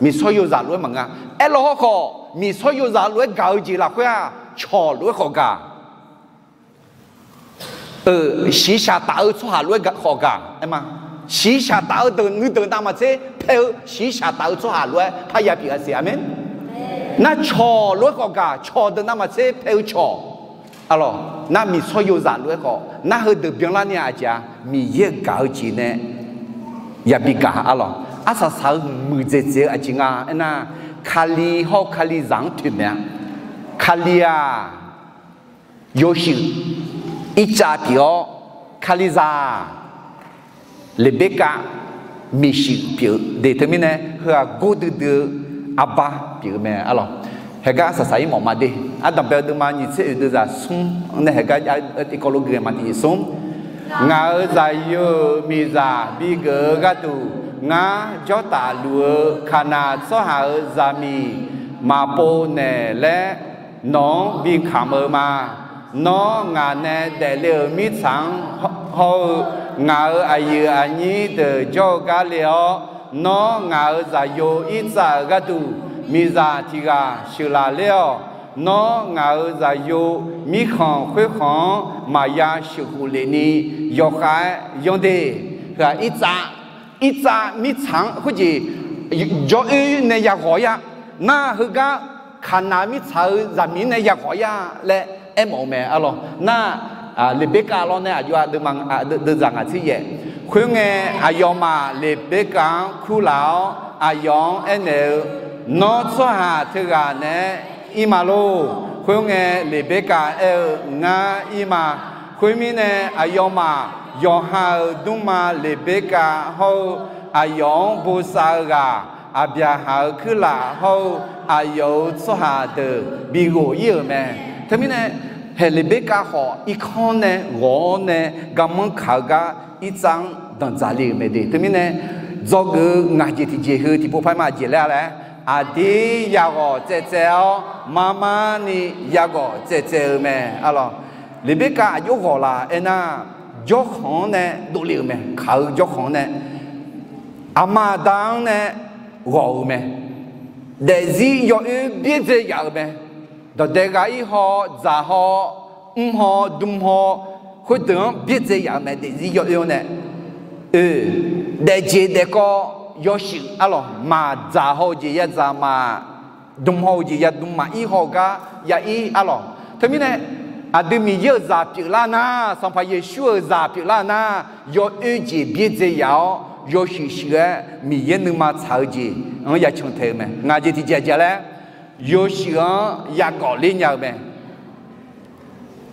Miqsawr yozaq lof-aer maqngeur-a. Aerlaw hawrkhawf, miqsawr yozaq lof-aer gaq-eu jeq lafkhoer-aq, cawq lof-aer khawf gaq. Shiqshaq taf-eu tsawrhaq lof-aer khawf gaq aer ma. Shiqshaq taf-eu deuq nuideuq navmaqtser pae-eu shiqshaq taf-eu tsawrhaq lof-aer parya pyeuf-a siq. Aqmeq. Nar cawq lof-aer khawf gaq, cawq deuq navmaqtser pae-eu cawq. Arlawq, nar miqsawr yozaq lof-aer khawf, nar heudeuq byanlarni-aq aqjeq-a, Miqyaer-euq gaq-eu jeq nae yabi gaq. Arlawq, arsaq saq-eu muiqdzaeq dzaeq-eu aqjeq nga aernar, Kali hawr-eu Kalizaq-anr toeqmaeq-a. Kali-aq, yawshuif irtsav pyeuf-awr, Kalizaq-aq, Leqberkav, miqshuif pyeuf-eu de. Teumirnae heughaq gordui dui-eu arbar pyeuf-eu mae arlawq. Haeqgar saqsaq-ir mawf ma de. Ardanqbae-eu deuvma nyiq tser oeq deuvzaq smr nae haeqgar jav-eu tiqkawv lof gui-eu ma tiqjeq smr. Ngaq-euq zaqyo-euq miqzaq bigeuf-eu gharduq, ngar jawrtaf luf-eu Kaqnaq tsawrhaq-euq zaqmiq maqpov naeq laer nawq-anr bikamq-eu ma. Nawr ngaq nae daefle-euq mirtsaq-anr hawr-eu ngaq-euq aqyuif aqnyir deuq jawr-eu gar le-awr, nawr ngaq-euq zaqyo Irtsav-euq gharduq miqzaq tiq ghaq sheuqlaf ler-awq. Nawr ngaq-euq zaqyo mirkhanq khoerkhanq-anr maqya sheuqkhof lef ni yawkhav-aer yanr de. Heu-aq Irtsav, Irtsav mirtsaq-anr khoerjeq jawr-oer nae yaghawq-ir-a. Nar heugar Kaqnaq mirtsaq-euq zaqmiq nae yaghawq-ir-a laer aermawf-eu mae arlawq. Nar Leqberkav lawr nae aqjox-a deuvma deuvzaq ngaq tser yaef. Khoerngae aqyawfmaf Leqberkav-anr kurlaf-awr aqyawf-anr aernaeq-eu, Nawr tsawrhaq teughaq naeq-aer ir ma lor. Khoerngae Leqberkav aer-eu, Ngar ir ma. Khoermirnae aqyawfmaf yawqha-euq dmrma Leqberkav hawr-eu aqyawf-anr bosav-eu ghaq, Aqbyaqhaq-euq kuirlaf hawr-eu aqyawf-euq tsawrhaq deuq bighof-ir-euq mae. Teumirnae haeq Leqberkav khawf irkanr nae ghawq-awr nae garmanr kaq-eu gar Irtsav-anr danqdzaq le-euq mae de. Teumirnae dzawgeuf-eu ngaq jeq tiqjeq heu tiqpov paq-aer ma jeq laer-a laer, aqdir yaghawq tsaevtsaev-awr marmarni yaghawq tsaevtsaev-eu mae arlawq. Leqberkav aqjox ghawq laf aernar, jawrkhanq-anr nae dovle-euq mae. Kaq-eu jawrkhanq-anr nae, aqma aqda-anr nae ghawq-euq mae. Daefzir yawoer byaerdzae yaf-euq mae. Dawqdae ghaq-ir haw, dzaq haw, mr haw, dm haw, khoerdeuq-anr byaerdzae yaf-eu mae. Daefzir yawoer-anr nae, oe, daefjeq daefkawv yawshuif arlawq. Maqdzaq haw-eu jeq yadzaq maq, dm haw-eu jeq yadm maq, ir haw-eu gar ya-ir arlawq. Teumirnae aqdui Miqyaer-euq zaq pyeuflar nar, Sanqpaq Yeqsur-euq zaq pyeuflar nar, yawoer jeq byaerdzae yaf-awr yawshuif shuif-aer Miqyaer nuima tsaq-eu jeq-anr ya can tae-eu mae. Ngaq jeq tiqjeq aqjeq laer, yawshuif-anr yagawq ler nya-eu mae.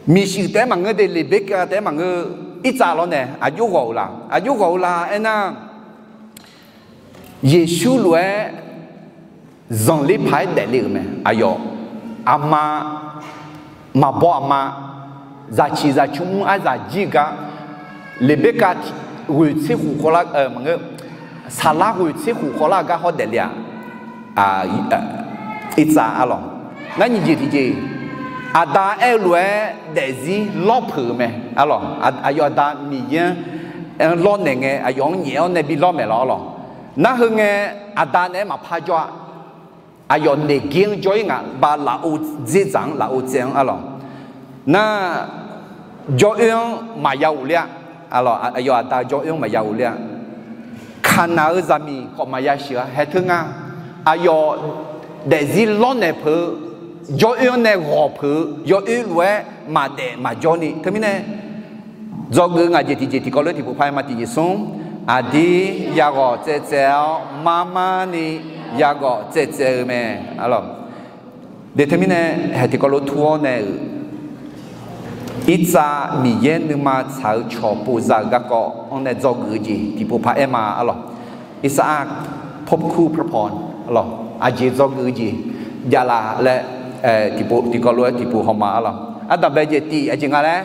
Miqshuif taef-aer maqngeur de, Leqberkav taef-aer maqngeur. Irtsav lawr nae aqjox ghawq-eu la, aqjox ghawq-eu la aernar, Yeqsur lof-aer zanqler paq-aer daefle-euq mae. Aqyawf aqma, maqbaw aqma, zaqciq zaqcmr aryaq jir-eu gar, Leqberkav ghoeq tser khof khawvlar, maqngeur, Saqlar ghoeq tser khof khawvlar-eu gar hawr daefle-aq, Irtsav arlawq. Nar nyiq jeq tiqjeq, aqda aer-eu lof-aer daefzir lawr peuq-euq mae arlawq. Aqyawf aqda Miqyaer-anr lawrnaeq ngae aqyawf-anr nyaef-awr nae bi lawr maeq lawr arlawq. Nar heu ngae aqda naeq-aer maqpar jawr-a. Aqyawf naeq ger-anr jawr-ir ngaq, ba lafov dzerdzaq-anr lafov tsaev-anr arlawq. Nar jawr-oer-anr maqya ghofler-a. Aqyawf aqda jawr-oer-anr maqya ghofler-a. Kaqnaq-eu zaqmiq khawf maqya sheuq-a. Haeq teu nga, aqyawf daefzir lawrnaeq peuq-eu, jawr-oer-anr nae ghawq peuq-eu, yawoer lof-aer maqdaef maqjawr ni. Teumirnae dzawgeuf-eu ngaq jeq tiqjeq tiqkawv lof-aer tiqpov paq-aer ma tiqjeq smr. Aqdir yaghawq tsaevtsaev-awr marmarni yaghawq tsaevtsaev-eu mae. Aqlawq, de teumirnae haeq tiqkawv lof tur-awr nae-euq, Irtsav Miqyaer nuima tsaq-eu cawq povzaq-euq garkawv-anr nae dzawgeuf-eu jeq tiqpov paq-aer ma arlawq. Irtsav-aq, พบคู่พระพร arlawq, aqjeq dzawgeuf-eu jeq javlaf laer, tiqpov tiqkawv lof-aer tiqpov hawma arlawq. Ardanqbae jeq tif aqjeq nga laer,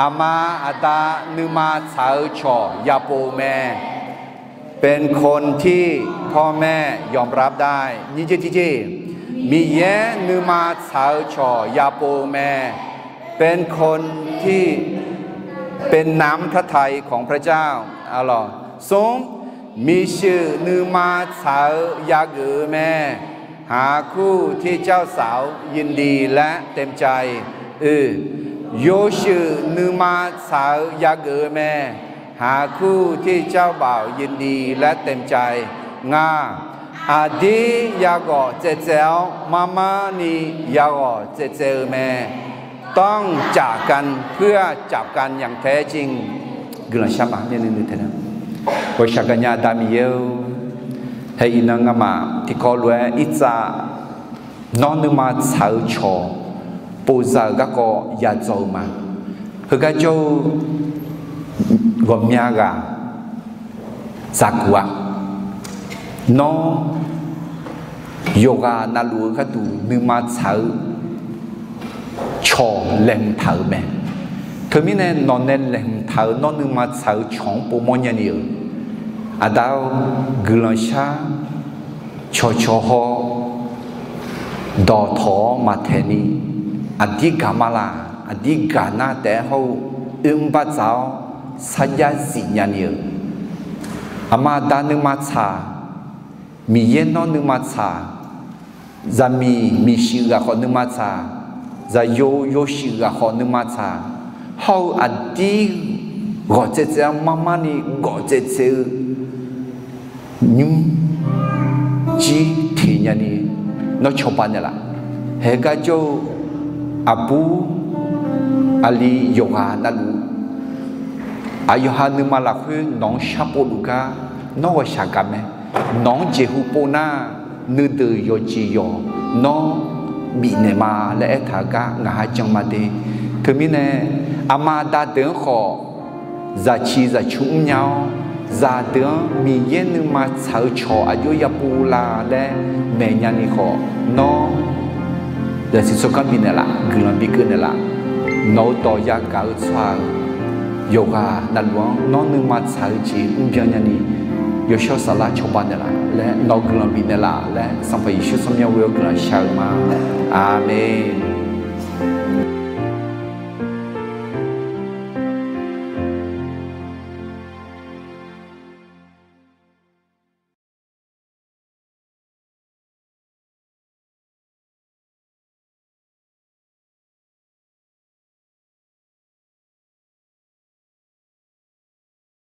aqma aqda nuima tsaq-eu cawq yapov-eu mae. เป็นคนที่พ่อแม่ยอมรับได้ nyiq jeq tiqjeq, Miqyaer nuima tsaq-eu cawq yapov-eu mae. เป็นคนที่เป็นน้ำพระทัยของพระเจ้า arlawq. Smr, miqshuif nuima tsaq-eu yageuf-eu mae. หาคู่ที่เจ้าสาวยินดีและเต็มใจ oe, yawshuif nuima tsaq-eu yageuf-eu mae. หาคู่ที่เจ้าบ่าวยินดีและเต็มใจ nga, aqdir yaghawq tsaevtsaev-awr marmarni yaghawq tsaevtsaev-eu mae. ต้องจากกันเพื่อจับกันอย่างแท้จริง Guiqlanq shar ma. Ghawqshaq gaqnya Aqda Miqyaer-or, haeq iqnan ngamaf tiqkawv lof-aer Irtsav nawr nuima tsaq-eu cawq povzaq-euq garkawv yadzaw-eu ma. Heugar jawr-eu ghawqmya ghaq zaqguq-a. Nawr yawqghaq navluf-eu gharduq nuima tsaq-eu cawq laeqhmq taq-euq mae. Teumirnae nawq nae laeqhmq taq-eu nawr nuima tsaq-eu cawq-anr povmawr nyani-euq, Aqda-or, guiqlanq shar, cawqcawq haw, dawqtawq-awr maqtaeq ni, aqdir gaq ma laq, aqdir gaq nar taef-aer hawr-eu oermr bardzaq-awr sarjax zif nyani-euq, aqma aqda nuima tsaq, Miqyaer nawr nuima tsaq, zaqmiq miqshuif ghaq khawf nuima tsaq, zaqyo yawshuif ghaq khawf nuima tsaq, hawr-eu aqdir ghawq tsaev tsaev-anr mar mar ni gawf tsaev tsaev-eu nymr jir teq nyani nawr cawba naeqlaf. Haeq gar jawr-eu aqbur aqli yawqghaq navluf, aqyawf ha nuima lafkhoer nawq-anr sharpov luf gar nawr ghawqshaq gaq mae. Nawq-anr jeqhu pov nar, nuideuq yawqjeq yawq nawr bifnaeq ma laer aertaq-eu gar ngaq ha jan ma de. Teumirnae aqma aqda deuq-anr khawf zaqciq zaqcu mrnya-awr, zaqdeuq-anr Miqyaer nuima tsaq-eu cawq aqjox yapov la laer maeq nyani khawf, nawr zaqsiq tsawrganr bifnaeq laf, guiqlanq bikeuv naeqlaf. Nawq-eu dawq yagaq-eu tsawrhaq-euq yawqghaq navluf-anr nawr nuima tsaq-eu jeq mrbyan nyani, yawshawr saflar cawba naeqlaf laer nawq-eu guiqlanq bifnaeq laf laer Sanqpaq Yeqsur tsawrmyanr ghoe-awr guiqlanq shar-eu ma. Aqmeq.